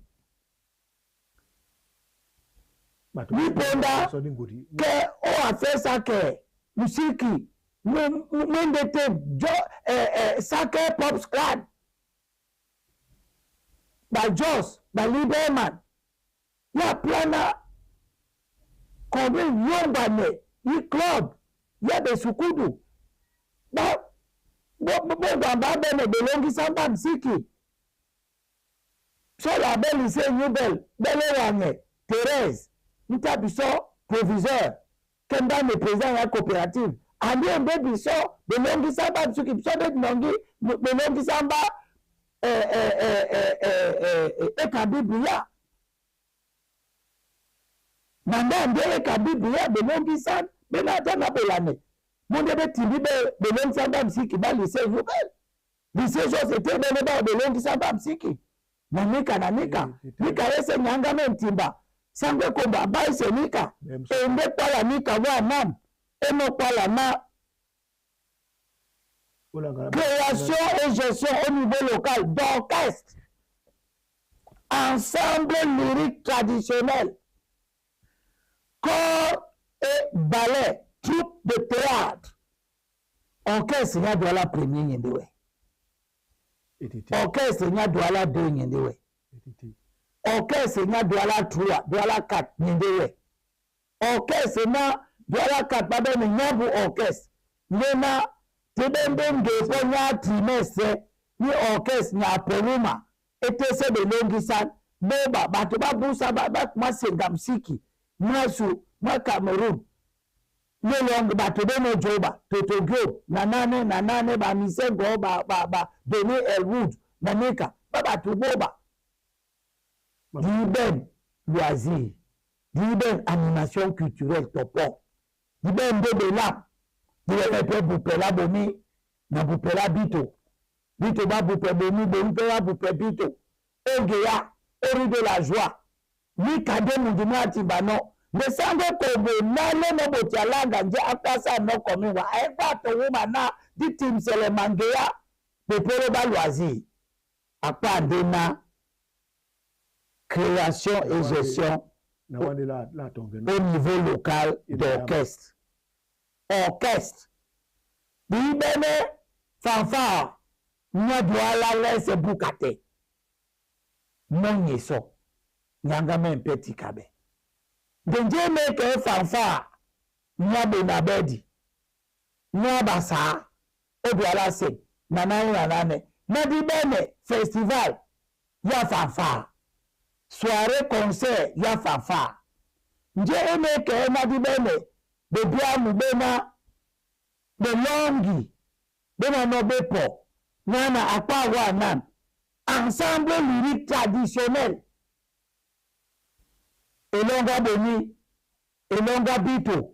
Liponda ke o a fait ça ke musiki mwende te jo sake pop squad ba Jos ba Liberman ya plana commune yongwane yi club ya besukudu ba bongwamba bene belongisa mba msiki sola be lycée Newbel bele wange Thérèse nta biso proviseur kemba ne président ya coopérative andi nde biso belongisa ba biso biso nde nongi belongisa mba ekabi bia na nde nde ekabi bia belongisa bena ata na bolane monde betimbi be belongisa mba msiki ba lycée Newbel lycée Jos ete bene ba belongisa mba msiki na nika na nika nika ese nyanga me ntimba sangwe komba baise nika ende kwala nika wa nam eno kwala na création et gestion au niveau local d'orchestre, ensemble lyrique traditionnel, corps et ballet, troupe de théâtre. Orchestre nya Douala premier nyendewe. Orchestre nya Douala 2 nyendewe. Orchestre nya Douala 3, Douala 4 nyendewe. Orchestre nya Douala 4 babe ni nyabu orchestre. Nyena tibembe ngepo nya trimestre ni orchestre nya peruma etese belongisa boba bato babusa ba masenga msiki mwasu mwa Cameroon lelong bato beno joba Toto Gyo na nane ba misengo ba ba ba Benny Elwood na nika ba bato boba diben loisir diben animation culturelle topo diben bebela diben pe bupela bomi na bupela bito bito ba bupe bomi bomi pe ba bupe bito ogeya ori de la joie ni kade mundu mati bano nesango kombo nale no botialanga nje akwasa no komiwa aekwa to na di team sele mangeya pepere ba loisir akpa na création et gestion au niveau local d'orchestre. Orchestre bibene fanfare nya Douala laisse bukate monyeso nyanga men petit kabe ndenje meke fanfare nya benabedi nya basa oduala se nanane nanane nadi bene festival ya fanfare soirée concert ya fanfare nje emeke nadi bene bebiamu bena belongi bena no bepo nana akpa wa nan ensemble lyrique traditionnel elonga boni elonga bito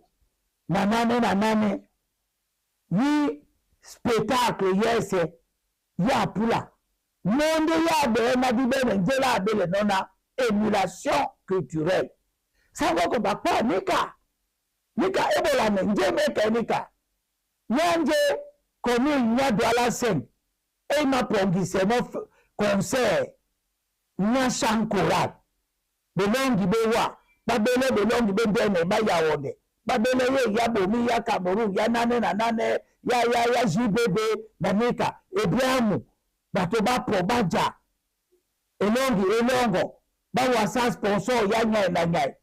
nanane nanane yi spectacle yese ya pula monde ya be na di bene njela abele nona émulation culturelle sango ko bakpa nika nika ebola ne nje meke nika nyanje commune nya Douala 5 e ma pongise mo concert nya chant choral belongi bewa babele belongi bendene bayawonde babele ye ya bomi ya Cameroon ya nane na nane ya ya ya JBB na nika ebiamu bato bapo baja elongi elongo bawasa sponsor ya nyai na nyai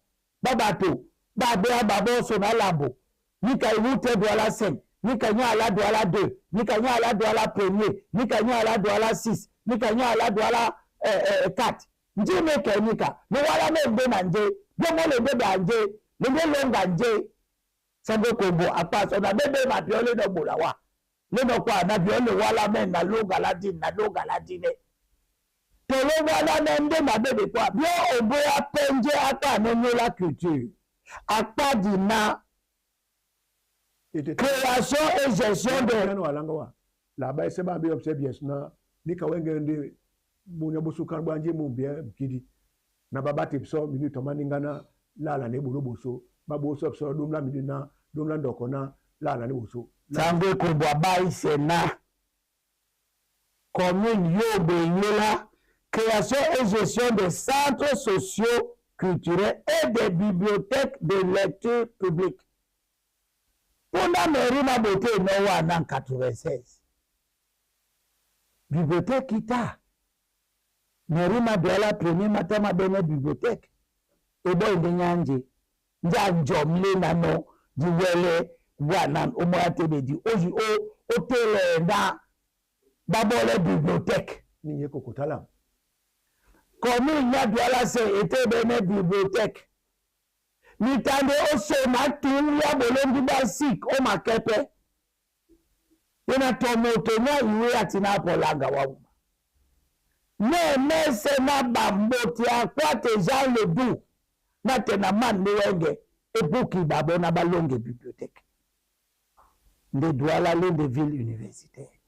babato babe baboso na lambo nika iwute Douala 5 nika nya ala Douala 2 nika nya ala Douala premier nika nya ala Douala 6 nika nya ala Douala 4 nje meke nika no wala me mbe na nje bomole mbe ba nje mbe longa nje sango kombo apaso na bebe ma biole no bolawa le no kwa na biole wala me na longa la di na longa la di ne tolo wala me nde na bebe kwa bio obo apenje ata no la culture apa di na création et gestion de là-bas c'est ba bi observe na nika wenge ndi Bunya bosuka bwanje mumbia mkidi na babate biso minute maningana lala ne bolo boso baboso biso domla midina domla ndoko na lala ne boso. Sango Ekombo abaise na commune Yobe Nyola, création et gestion des centres sociaux culturels et des bibliothèques de lecture publique. Mpona mairie na bote eno wana 96 bibliothèque ita mairie mabiala premier mata mabene bibliothèque ebo nde nyanje nja njomle nano diwele wana omoya tebe di ozi o otele na babole bibliothèque. Ninye kokotala. Commune ya Douala se ete bene bibliothèque mitande osona tun ya bolongi basik o makepe yena tomoto nya iwe ati na polanga wa ne mese na bamboti akwate Jean Ledoux na tena man wenge ebuki babo na balonge bibliothèque nde Douala lende ville universitaire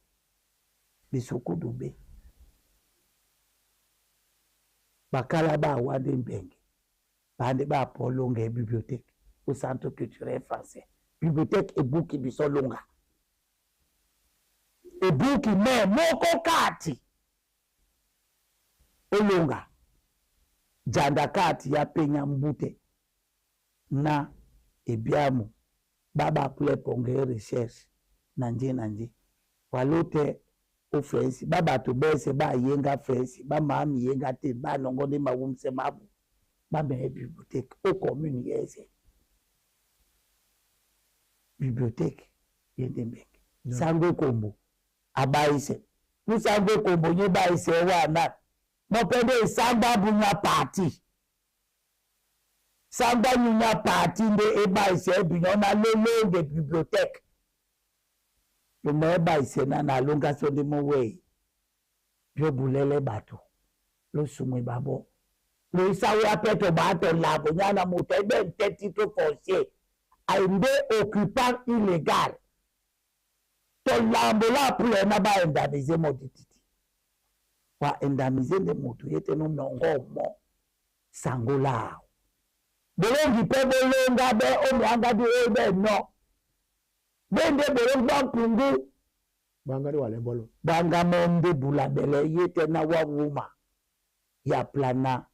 bisoko dube bakala ba wande mbenge bande ba polonge bibliothèque au centre culturel français bibliothèque ebuki biso longa ebuki me moko kati olonga janda kati ya penya mbute na ebiamu baba kule ponge recherche na nje walote ofensi baba to bese ba yenga fensi ba mami yenga te ba nongo de mawumse mabu ba me bibliothèque au commune yese bibliothèque yende mbenge Sango Ekombo abaise musango Ekombo nye baise wana mopende samba bunya parti samba nyunya parti nde ebaise binyo na lolonge bibliothèque lo ebaise na na longa so de mowe bio bulele bato lo sumwe babo lo isawe apeto bato labo nyana moto ebe titre foncier ainde occupant illégal to lambola pour na ba indemniser modititi wa indemniser nde moto yete no nongo mo sangola bolongi pe bolonga be omwanga di obe no bende bolongi bankungu banga de wale bolo banga monde bulabele yete na wa wuma ya plana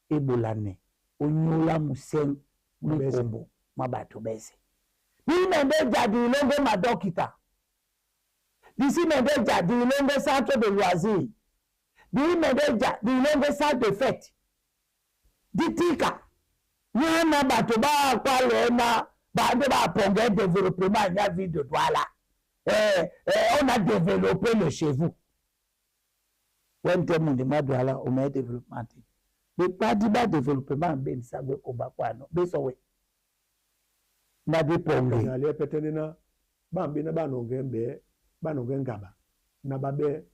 ebulane onyula museng mukombo mabato bese ni mende jadi longo madokita disi mende jadi longo centre de loisirs di mende jadi longo salle de fête ditika nyana bato ba kwale na ba nde ba ponge développement nya ville de Douala on a développé le chez vous wente mundi ma Douala o me développement be padi ba développement be nsagwe ko ba kwano be sowe na de ponge na le petene na bambi na banonge mbe banonge ngaba na babe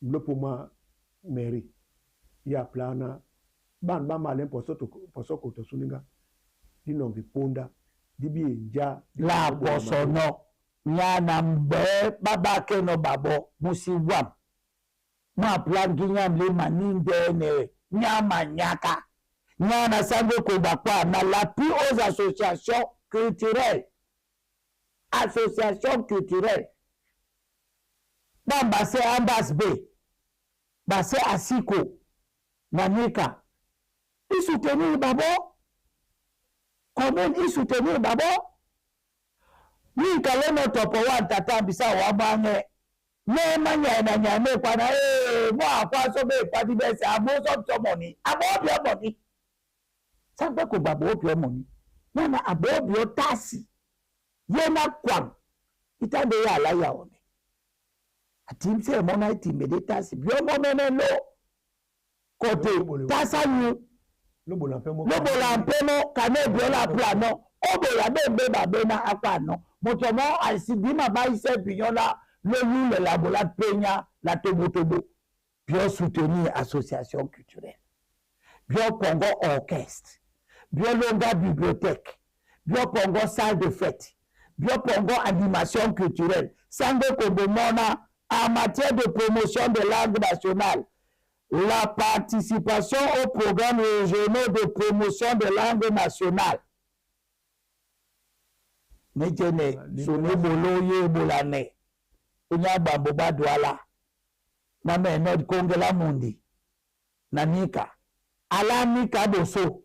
lopuma mairie ya plana ban ba malen poso to poso ko to suninga dinongi ponda dibi nja la poso no nyana mbe baba keno babo musiwam ma plan ginyam le maninde ne nyama nyaka nyana sango ko bakwa na l'appui aux associations culturelles association culturelle bamba se ambas b base asiko nanika i soutenir babo commune i soutenir babo ni kaleno topo wa tata bisa wa bange ne manya na nyame kwa na mo akwa so be kwa di bese abo so so money abo bi money sangbe ko babo bi money na na abo bi tasi ye na kwam itande ya ala ya one atim se mo na itime de tasi bi o mo mene lo kote tasanyu lobola mpemo lobola mpemo kane biola plano obola bembe babena akwano moto mo asidima ba ise binyola lolu le labola penya la tobo tobo bio soutenir association culturelle bio pongo orchestre bio longa bibliothèque bio pongo salle de fête bio pongo animation culturelle Sango Ekombo mona en matière de promotion de langue nationale. La participation aux programmes régionaux de promotion des langues nationales. Nechene sone bolo ye bolane. Onya bambo ba Douala. Na me no kongela mundi. Na nika. Ala nika boso.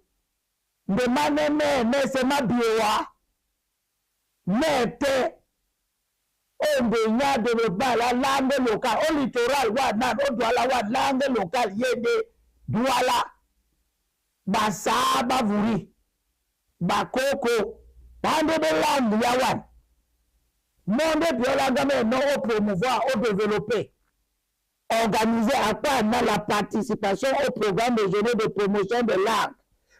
Nde mane me me se mabiewa. Mete onde nya développement la langue locale au littoral wa nan au Douala wa langue locale yende Douala basa bavuri bakoko bande be langue ya wan monde biola game no au promouvoir au développer organiser à quoi na la participation au programme régional de promotion de langue,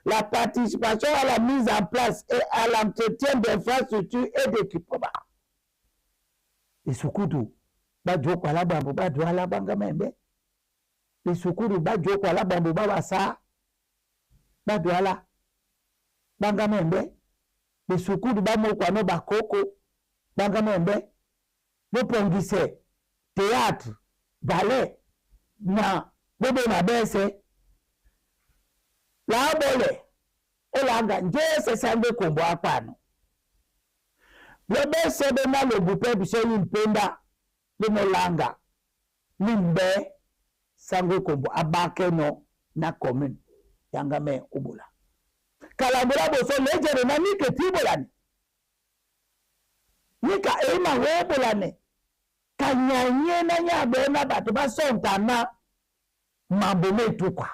la participation à la mise en place et à l'entretien d'infrastructures et d'équipements. Esukudu bajokwala bambo badwala banga membe esukudu bajokwala bambo babasa badwala banga membe esukudu bamokwano bakoko banga membe bopongise théâtre ballet na bobe na bese la bole olanga njese sange kombo apano bebe sebe na lobupe biso yimpenda limolanga limbe sange kombo abakeno na commune yanga me obola kalambola boso lejere na nike tibolani nika ema webolane kanyanye na nyabe na bato basontana mambo metukwa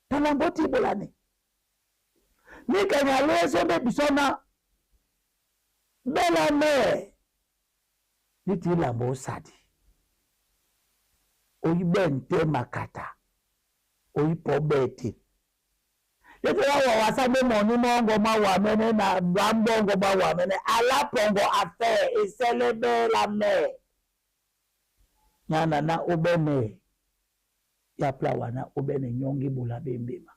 kalambo tibolani nika nyaleso be bisona bela me niti lambo osadi oyibe nte makata oyipo bete yete wa wasabe moni mongo ma wa mene na bambongo ma wa mene ala pongo affaire eselebe la me nyana na obene ya pla wana obene nyongi bula bembema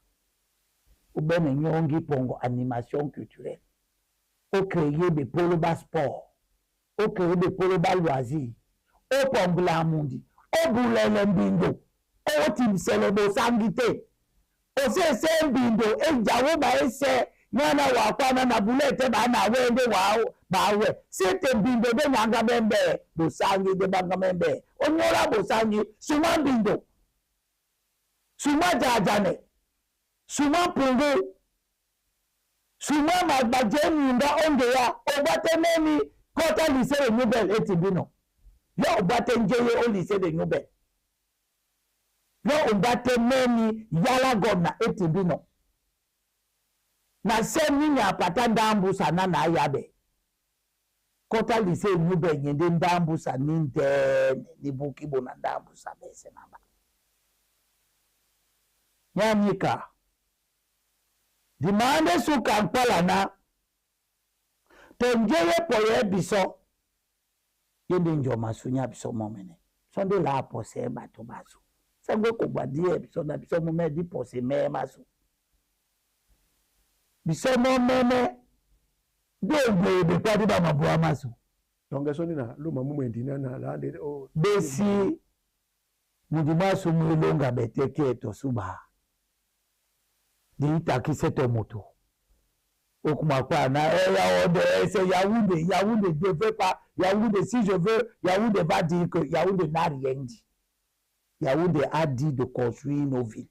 obene nyongi pongo animation culturelle o créer des pôles bas sport o créer des pôles bas loisirs o pongla mundi o bulele mbindo o timsele bo sangite o se se mbindo e jawo ba ese nyana wa kwana na bulete ba na wende wa ba we sete mbindo be nyanga bembe bo sangi de banga membe o nyora bo sangi suma mbindo suma jajane suma pungu suma magbaje nyinda ongeya ogbate meni kota lycée de Nobel etibino yo ogbate njeye o lycée de Nobel yo ogbate meni yala gomna etibino na semi nya pata ndambusa na na yabe kota lycée Nobel nyende ndambusa ninde ni bukibo na ndambusa bese namba nyamika demande su kampala na tonjeye poye biso yende njoma sunya biso momene sonde la pose bato baso sango ko badie biso na biso momene di pose me maso biso momene do be be pa di ba mabua maso donc soni na lo mamu mwendina na la de o besi mudimaso mulonga beteke to suba di takise to moto okuma na Yaoundé c'est Yaoundé Yaoundé ne veut pas Yaoundé si je veux Yaoundé va dire que Yaoundé n'a rien dit. Yaoundé a dit de construire nos villes.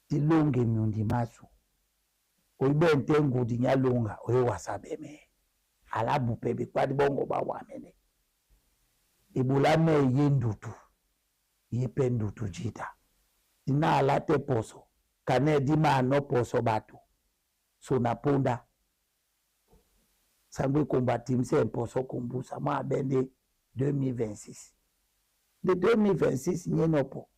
Di longe myundi masu oibe ntengu di nyalonga oyo wasabeme ala bupebe kwa di bongo ba wamene ibula me yendutu yepe ndutu jita dina ala te poso kane di mano poso bato so na ponda sangwe kombati mse poso kumbusa ma bende 2026 de 2026 nyenopo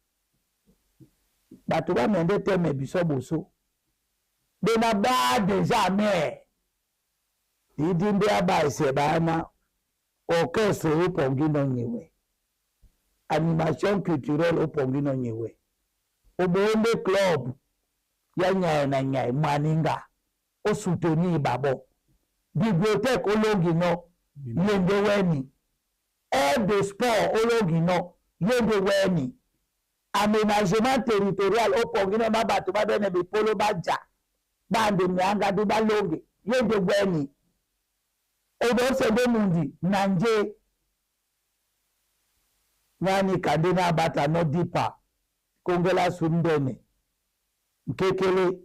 bato ba mende teme biso boso de na ba deja me idi nde aba ese bana orchestre opongi no nyewe animation culturelle opongi no nyewe obonde club ya nyae na nyae maninga o soutenir babo bibliothèque olongi no yende weni aire de sport olongi no yende weni Aménagement territorial opongine ma bato babene bipolo baja bande mianga du balonge yende gweni odosende mundi na nje ngani kande na bata no dipa kongela sundene nkekele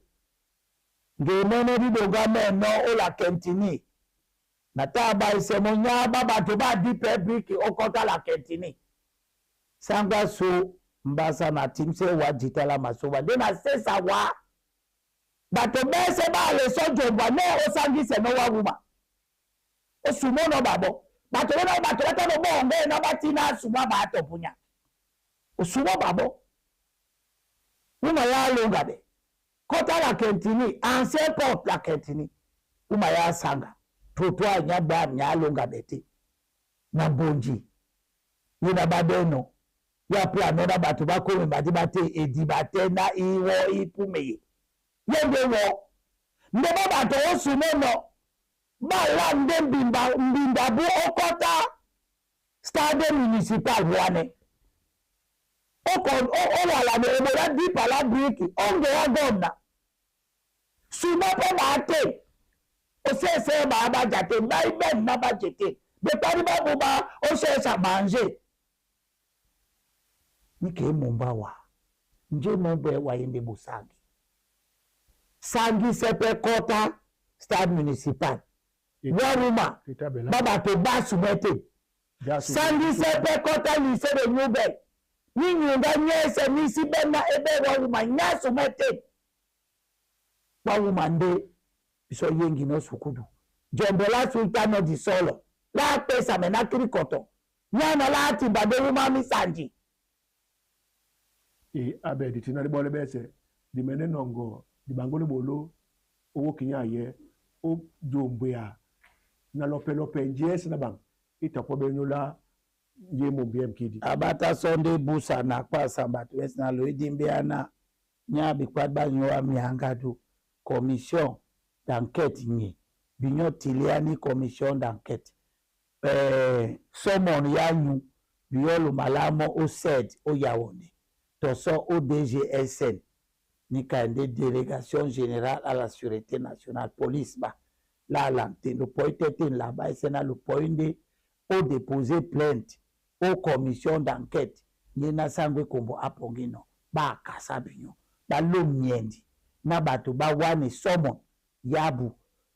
ngemene didonga meno ola kentini na ta ba esemo nyaba bato ba dipa briki okota la kentini sanga so mbasa na timse wa jitala masoba nde na sesa wa bato bese ba leso jombwa ne osangise no wa wuma osumo no babo bato bena bato bata no bonge na batina suma bato punya osumo babo wuma ya longa be kota la kentini ancien porte la kentini wuma ya sanga trottoir nya ba nya longa bete na bonji ye na babeno ya plano na bato bakomema ti bate ediba te na iwo ipumeye ye nde wo nde ba bato osumo no bala nde mbimba mbinda bu okota stade municipal wane oko owala ne ebola dipa la briki onge ya gomna suma mpe ba te osese ba baja te ngai ben na baje te betali babuba osesa manger nike mumba wa nje mumbe wa yende bosangi sangi sepe kota stade municipal waruma babato basumete sangi sepe kota lycée de Newbel ninyunga nyese nisi bena ebe waruma nyasumete waruma nde biso yengi no sukudu jombola sultano di solo la pesa mena kirikoto nyana la timba de wuma misanji E abe di tina di bole bese di mene nongo di bangolo bolo owo kinya ye o jombwe na lope lope nje na bang itapo benyola ye mo biem kidi abata sonde busa na kwasa bato bese na loidi mbiana nya bikwat banyoa miangadu commission d'enquête nye binyo tiliani commission d'enquête somon yanyu biyo malamo o said o yawonde toso o DGSN ni kande délégation générale à la sûreté nationale police ba la lante le pointe là-bas et c'est le point o déposer plainte aux commission d'enquête nye na sangwe kombo apongino ba kasa binyo ba lomiendi na bato ba wane somon yabu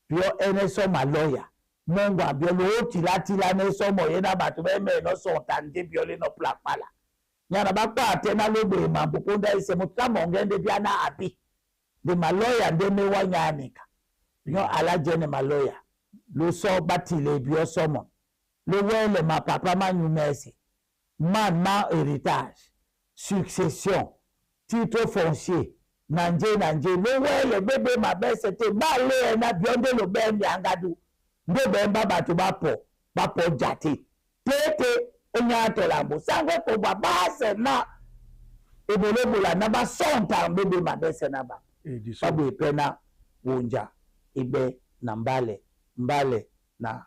bio ene soma lawyer mungu abio lo tilatila ne somo ye na bato be me no so tande bio le no plakpala nyana ba kwa ate na lobe mambo ponda ise mutamo ngende bia na abi de maloya nde me wa nyanika yo alaje ne maloya lo so batile bio somo lo wele ma papa ma nyumese man ma héritage succession titre foncier nanje nanje lo wele bebe mabese te ba le na bionde lo be miangadu nde be mba bato bapo bapo jate tete onya tolambo sangwe ko ba base na ebolebola na basonta bebe mabese na ba e di so babu epena wonja ibe na mbale mbale na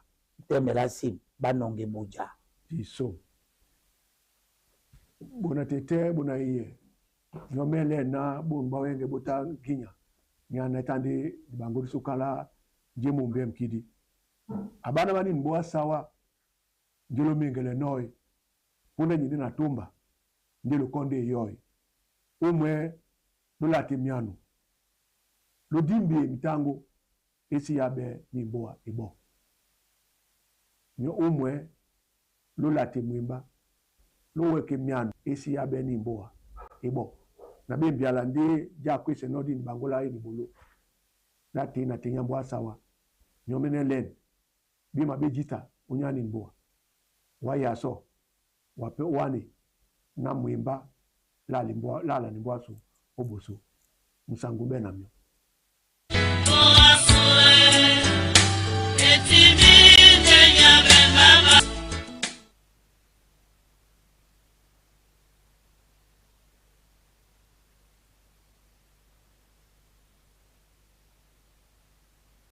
temela sim banonge buja di so bona tete bona iye nyomele na bon bawenge bota ginya nyana tande bango sukala je mo biem kidi abana bani mboa sawa njelo mingele noy puna nyinde na tumba ndelo konde yoy umwe lolate miano lodimbi mitango esi yabe ni mboa ebo nyo umwe lolate mwimba loweke miano esi yabe ni mboa ebo na bembiala nde ja kwese nodi ni bangola ye ni bolo na te na te nyambo asawa nyomene len bima bejita onyani mboa waya so wape wane na mwimba lali mboa lala ni mboa so oboso musangu be na myo.